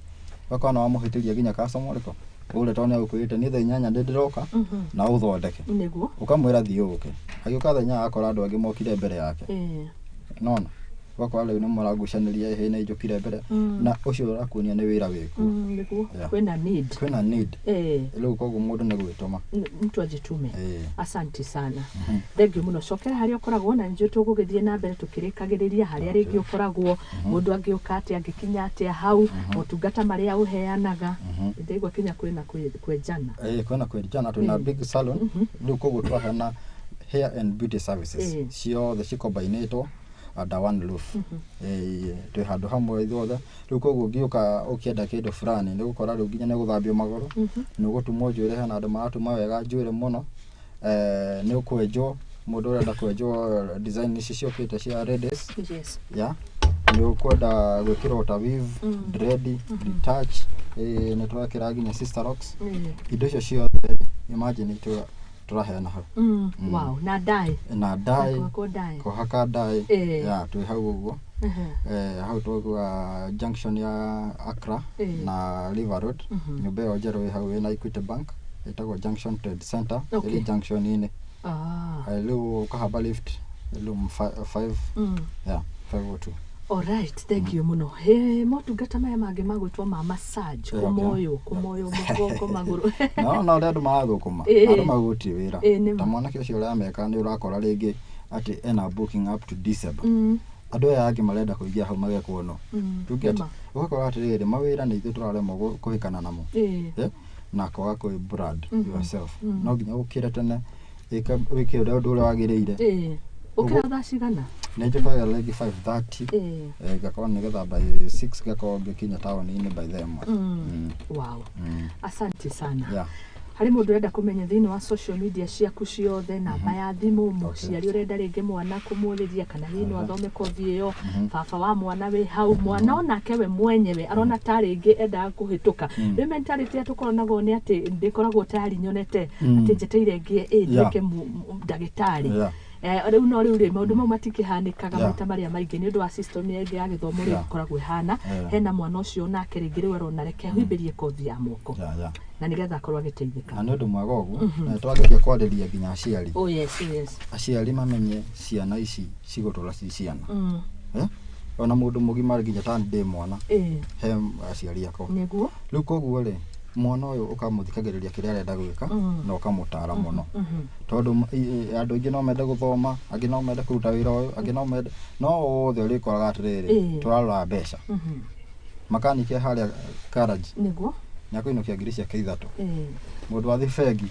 ũgakora nĩ wamũhĩtĩria nginya customer ũrĩkũ ũrĩa tondũ nĩ agũkwĩrĩte niĩ thaa inyanya nĩ ndĩroka na ũthondeke. Nĩguo. Ũkamwĩra thiĩ ũke, agĩũka thaa inyanya akora andũ angĩ mokire mbere yake. Nona ũgakora rĩu nĩ mũragucanĩria ĩhĩ nĩ njũkire mbere, na ũcio ũrakuonia nĩ wĩra wĩkuo. Nĩguo. Kwĩna need. Kwĩna need. Rĩu koguo mũndũ nĩ gwĩtũma. Mtu ajitume. Asante sana. Thank you mũno. Cokera harĩa ũkoragwo na nĩnjũĩ tũgũgĩthiĩ na mbere tũkĩrĩkagĩrĩria harĩa rĩngĩ ũkoragwo, mũndũ angĩũka atĩa, angĩkinya atĩa hau, motungata marĩa ũheanaga. Ndaigua kinya kwĩna kwenjana. Kwĩna kwenjana, twĩna big salon. Rĩu koguo twaheana hair and beauty services ciothe cikombainĩtwo under one roof. Twĩ handũ hamwe ithuothe. Rĩu koguo ũngĩũka ũkĩenda kĩndũ fulani nĩ ũgũkora rĩu nginya nĩ gũthambio magũrũ, nĩ ũgũtumwo njuĩrĩ, hena andũ maratuma wega njuĩrĩ mũno, nĩ ũkwenjwo, mũndũ ũrenda kwenjwo design ici ciũkĩte cia ladies. Yes. Yeah. Nĩ ũkwenda gwĩkĩrwo ta weave, dread, retouch, nĩ tũrekĩra nginya sister locks. Indo icio ciothe imagine tũraheana hau. Wow, na dye. Na dye. Kũhaka dye. Yeah, twĩ hau ũguo. Hau tũgwa junction ya Accra na River Road. Nyũmba ĩyo njerũ ĩ hau ĩna Equity Bank, ĩtagwo Junction Trade Center, ĩrĩ junction-inĩ. Rĩu ũkahamba lift room 5, yeah, 502. Alright, thank you mũno. He motungata maya mangĩ magwĩtwo ma massage, kũmoywo, kũmoywo mũgongo, magũrũ. No, na ũrĩa andũ marathũkũma, andũ magũtirĩ wĩra. Ta mwanake ũcio ũrameka nĩ ũrakora rĩngĩ atĩ ena booking up to December. Andũ aya angĩ marenda kũingĩra hau magekwo no. Ũgakora atĩrĩrĩ, mawĩra nĩ ithuĩ tũraremwo kũhĩkana namo. Na kwaga kwĩ brand yourself. No nginya ũkĩre tene, wĩke ũrĩa ũndũ ũrĩa wagĩrĩire. Ũkĩra thaa cigana? Nĩ njũkaga rĩngĩ 5:30. Ngakorwo nĩgetha by 6 ngakorwo ngĩkinya taũni-inĩ by then. Wow. Asante sana. Harĩ mũndũ ũrenda kũmenya thĩinĩ wa social media ciaku ciothe, namba ya thimũ, mũciari ũrenda rĩngĩ mwana kũmũrĩria kana hihi no athome kothi ĩyo, baba wa mwana wĩ hau, mwana onake we mwenyewe arona ta rĩngĩ endaga kũhĩtũka. Rĩu mentality ĩrĩa tũkoragwo nĩ atĩ ndĩkoragwo tayari nyonete atĩ njeteire ngĩe nduĩke ndagĩtarĩ. Rĩu no rĩu rĩ maũndũ mau matikĩhanĩkaga maita marĩa maingĩ nĩ ũndũ wa system ĩngĩ ya gĩthomo rĩu ĩkoragwo ĩhana. Hena mwana ũcio nake rĩngĩ rĩu arona reke humbĩrie kothi ya moko na nĩgetha akorwo agĩteithĩka. Na nĩ ũndũ mwega ũguo na twageria kwarĩria nginya aciari. Oh yes, yes. Aciari mamenye ciana ici cigũtũra ci ciana. Ona mũndũ mũgima nginya ta ndĩ mwana he aciari akwa. Nĩguo. Rĩu koguo rĩ mwana ũyũ ũkamũthikagĩrĩria kĩrĩa arenda gwĩka na ũkamũtara mũno. Tondũ andũ aingĩ no mende gũthoma, angĩ no mende kũruta wĩra ũyũ, angĩ no mende, no othe ũrĩkoraga atĩrĩrĩ tũrarora mbeca. Makanike harĩa garage. Nĩguo. Nĩakũinũkia ngiri ciake 3. Mũndũ wathiĩ bengi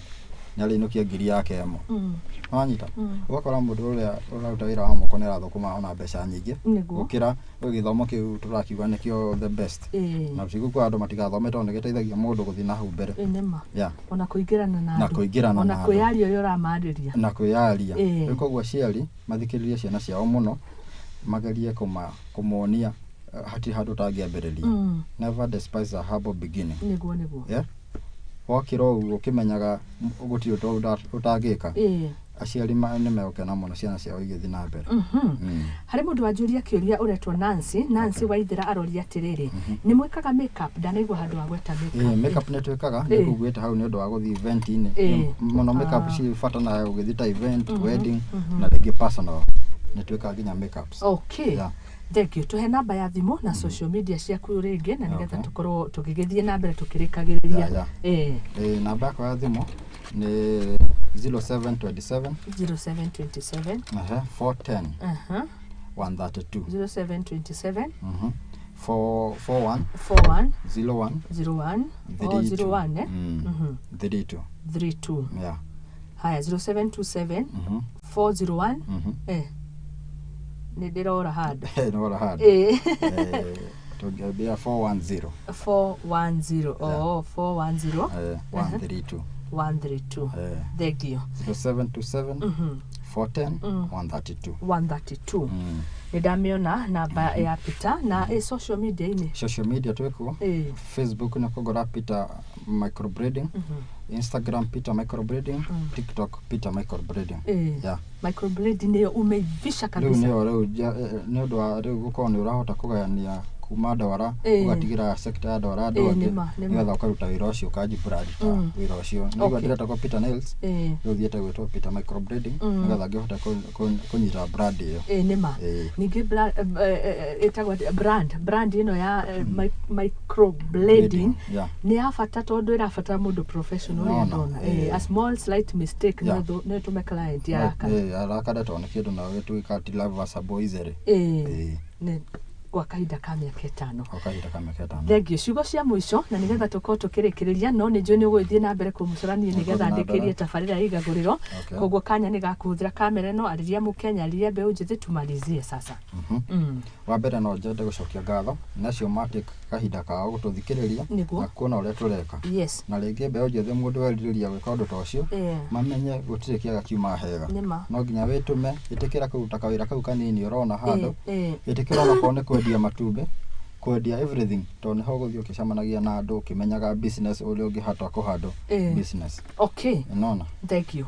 nĩarĩinũkia ngiri yake 1. Wanyita? Ũgakora mũndũ ũrĩa ũraruta wĩra wa moko nĩarathũkũma ona mbeca nyingĩ gũkĩra gĩthomo kĩu tũrakiuga nĩkĩo the best. Na tiguo andũ matigathome tondũ nĩgĩteithagia mũndũ gũthiĩ na hau mbere. Ona kũingĩrana na andũ. Ona kwĩyaria ũrĩa ũramarĩria. Na kwĩyaria. Rĩu koguo aciari mathikĩrĩrie ciana ciao mũno, magerie kũmonia hatirĩ handũ ũtangĩambĩrĩria. Never despise a humble beginning. Nĩguo nĩguo. Wakĩra ũguo ũkĩmenyaga gũtirĩ ũndũ ũtangĩka. Aciari nĩ megũkena mũno ciana ciao igĩthiĩ na mbere. Harĩ mũndũ wanjũria kĩũria ũretwo Nancy. Nancy Waithera aroria atĩrĩrĩ, nĩ mwĩkaga makeup? Ndanaigua handũ wa gweta makeup. Makeup nĩ twĩkaga, nĩ kũguĩte hau nĩ ũndũ wa gũthiĩ event-inĩ. Mũno makeup ci bata na gũgĩthiĩ ta event, wedding na rĩngĩ personal. Nĩ twĩkaga nginya makeups. Okay. Thank you. Tuhe namba ya thimũ na social media ciaku rĩngĩ na nĩgetha tũkorwo tũgĩgĩthiĩ na mbere tũkĩrĩkagĩrĩria. Namba yakwa ya thimũ nĩ 0727 0727 410 132 0727 41 41 01 01 01 32 32. Yeah. Haya 0727 401 nĩ ndĩrora handũ. Nĩwora handũ. Tũngĩambia 410. 410. Oh, 410. 132. 132. Thank you. 0727 410 132. 132. Nĩ ndamĩona namba ya Peter na social media inĩ. Social media twĩkuo. Facebook nĩ kũgũra Peter Microblading. Instagram Peter Microblading, TikTok Peter Microblading. Yeah. Microblading nĩyo umeivisha kabisa. Rĩu nĩyo rĩu nĩ ũndũ wa rĩu gũkorwo nĩ ũrahota kũgayania kuma ndwara ũgatigĩra sector ya ndwara andũ angĩ nĩgetha ũkaruta wĩra ũcio ũkanjibrand ta wĩra ũcio. Nĩguo ndĩretagwo Peter Nails, rĩu thiĩte gwĩtwo Peter Microblading nĩgetha ngĩhote kũnyita brand ĩyo. Nĩma. Ningĩ ĩtagwo brand ĩno ya microblading nĩ ya bata tondũ ĩrabatara mũndũ professional ũrĩa ndona. A small slight mistake no ĩtũme client arakare. Arakare tondũ nĩ kĩndũ na gĩtuĩka ti reversible easily. Gwa kahinda ka mĩaka 5. Gwa kahinda ka mĩaka 5. Thank you. Ciugo cia mũico na nĩgetha tũkorwo tũkĩrĩkĩrĩria no nĩ njũĩ nĩ ũgũgĩthiĩ na mbere kũmũcora niĩ nĩgetha ndĩkĩrie tabarĩra ya igagũrĩro. Koguo kanya nĩ gakũhũthĩra kamera ĩno arĩria mũkenya arĩria mbeũ njĩthĩ tumalizie sasa. Wa mbere no nyende gũcokia ngatho nĩ acio matake kahinda kao gũtũthikĩrĩria na kuona ũrĩa tũreka. Na rĩngĩ mbeũ njĩthĩ mũndũ werirĩria gwĩka ũndũ ta ũcio mamenye gũtirĩ kĩaga kiumaga hega. No nginya wĩtũme, ĩtĩkĩra kũruta kawĩra kau kanini ũrona handũ, ĩtĩkĩra onakorwo nĩ kwendia matumbĩ, kwendia everything tondũ nĩho ũgũthiĩ ũkĩcemanagia na andũ ũkĩmenyaga business ũrĩa ũngĩhota kũhandle business. Okay. Unaona? Thank you.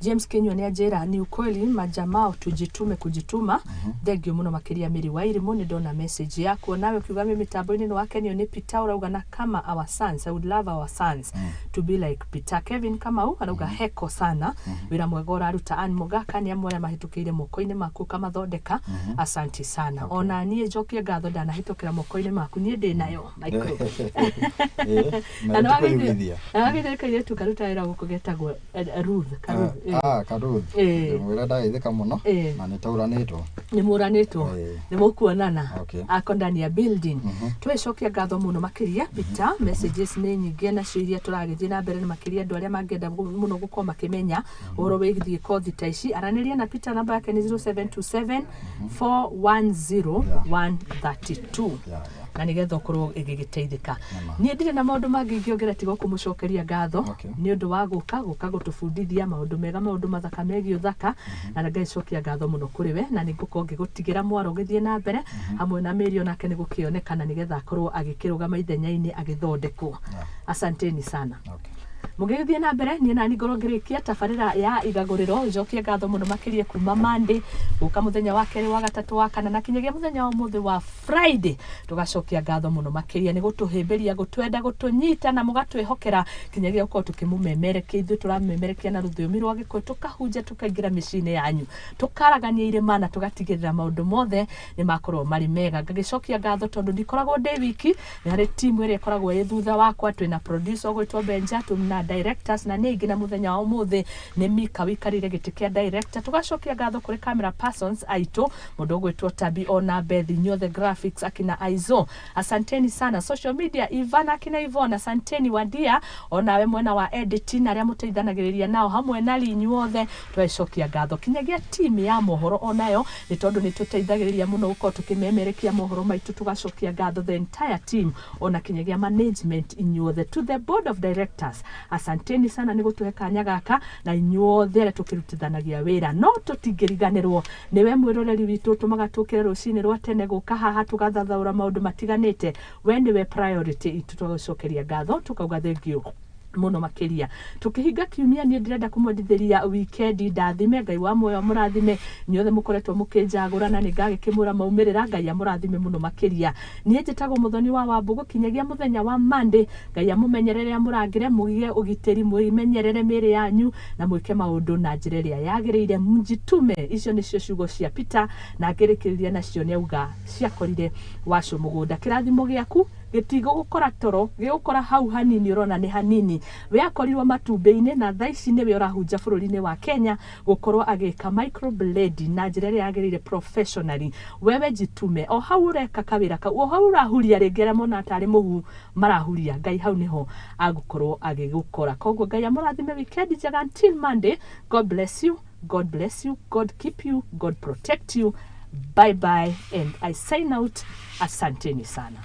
James Kinyua nĩ anjĩra ni ukweli majamaa tujitume kujituma. Thank you mũno makĩria Mary Wairimu nĩ ndona message yaku nawe ukiuga mimi mitambo-inĩ nĩ wakenio nĩ Peter ũrauga na kama our sons, I would love our sons to be like Peter. Kevin Kamau arauga heko sana wĩra mwega ũraruta. Ann Mogaka nĩ amwe arĩa mahĩtũkĩire moko-inĩ maku ũkamathondeka. Asante sana. Ona niĩ njokie ngatho ndanahĩtũkĩra moko-inĩ maku niĩ ndĩ nayo micro. Na nĩ kairĩtu karuta wĩra gũkũ getagwo Ruth. Karuth. Mwĩra ndageithĩka mũno na nĩ tauranĩtwo. Nĩ mũranĩtwo. Nĩ mũkuonana. Ako ndani ya building. Twĩcokia ngatho mũno makĩria Peter. Messages nĩ nyingĩ nacio iria tũragĩthiĩ na mbere na makĩria andũ arĩa mangĩenda mũno gũkorwo makĩmenya ũhoro wĩgiĩ kothi ta ici. Aranĩria na Peter, namba yake nĩ 0727 410 132. Na nĩgetha ũkorwo ĩgĩgĩteithĩka. Niĩ ndirĩ na maũndũ mangĩ ingĩongerera tiga kũmũcokeria ngatho nĩ ũndũ wa gũka gũtũbundithia maũndũ mega maũndũ mathaka megiĩ ũthaka na Ngai cokia ngatho mũno kũrĩ we na nĩngũkorwo ngĩgũtigĩra mwaro ũgĩthiĩ na mbere hamwe na Mary onake nĩ gũkĩonekana nĩgetha akorwo agĩkĩrũgama ithenya-inĩ agĩthondekwo. Asanteni sana. Mũgĩgĩthiĩ na mbere niĩ nani ngorwo ngĩrĩkia tabarĩra ya igagũrĩro, njokie ngatho mũno makĩria kuma Monday gũka mũthenya wa kerĩ, wa gatatũ, wa kana, na kinyagia mũthenya wa ũmũthĩ wa Friday. Tũgacokia ngatho mũno makĩria nĩ gũtũhĩmbĩria, gũtwenda, gũtũnyita na mũgatwĩhokera kinyagia gũkorwo tũkĩmũmemerekia. Ithuĩ tũramemerekia na rũthiomi rwa Gĩkũyũ, tũkahunjia, tũkaingĩra mĩciĩ-inĩ yanyu, tũkaragania irĩma na tũgatigĩrĩra maũndũ mothe nĩ makorwo marĩ mega. Ngagĩcokia ngatho tondũ ndikoragwo ndĩ wiki, nĩ harĩ timu ĩrĩa ĩkoragwo ĩ thutha wakwa. Twĩna producer ũgwĩtwo Benja, twĩna directors na nĩ aingĩ, na mũthenya wa ũmũthĩ nĩ Mika wikarĩire gĩtĩ kĩa director. Tũgacokia ngatho kũrĩ camera persons aitũ, mũndũ ũgwĩtwo Tabi ona Bethi, inyuothe graphics akina Aizo, asanteni sana. Social media Ivana akina Ivona, asanteni. Wadia onawe mwena wa editing, arĩa mũteithanagĩrĩria nao hamwe na inyuothe twacokia ngatho. Kinyagia team ya mohoro onayo nĩ tondũ nĩ tũteithagĩrĩria mũno gũkorwo tũkĩmemerekia mohoro maitũ, tũgacokia ngatho the entire team ona kinyagia management inyuothe. To the board of directors, asanteni sana nĩ gũtũhe kanya gaka na inyuothe arĩa tũkĩrutithanagia wĩra. No tũtingĩriganĩrwo nĩwe mwĩroreri witũ ũtũmaga tũkĩre rũcinĩ rwa tene gũka haha tũgathathaũra maũndũ matiganĩte. We nĩwe priority itũ, tũgagũcokeria ngatho, tũkauga thank you mũno makĩria. Tũkĩhinga kiumia, niĩ ndĩrenda kũmwendithĩria wikendi ndathime. Ngai wa muoyo mũrathime inyuothe mũkoretwo mũkĩnjagũra, na nĩ ngagĩkĩmwĩra maumĩrĩra. Ngai amũrathime mũno makĩria. Niĩ njĩtagwo Mũthoni wa Wambũgũ. Kinyagia mũthenya wa Monday, Ngai amũmenyerere, amũrangĩre, mũgĩe ũgitĩri, mwĩmenyerere mĩĩrĩ yanyu na mwĩke maũndũ na njĩra ĩrĩa yagĩrĩire. Mjitume, icio nĩcio ciugo cia Peter, na ngĩrĩkĩrĩria nacio nĩ auga ciakorire wacũ mũgũnda. Kĩrathimo gĩaku gĩtigũgũkora toro, gĩgũkora hau hanini ũrona nĩ hanini. We akorirwo matumbĩ-inĩ na thaa ici nĩwe ũrahunja bũrũri-inĩ wa Kenya gũkorwo agĩka microblading na njĩra ĩrĩa yagĩrĩire professionally. Wewe jitume o hau ũreka kawĩra kau, o hau ũrahuria rĩngĩ, arĩa mona tarĩ mũhu marahuria, Ngai hau nĩho agũkorwo agĩgũkora. Koguo Ngai amũrathime, weekend njega. Until Monday, God bless you, God bless you, God keep you, God protect you. Bye bye and I sign out. Asanteni sana.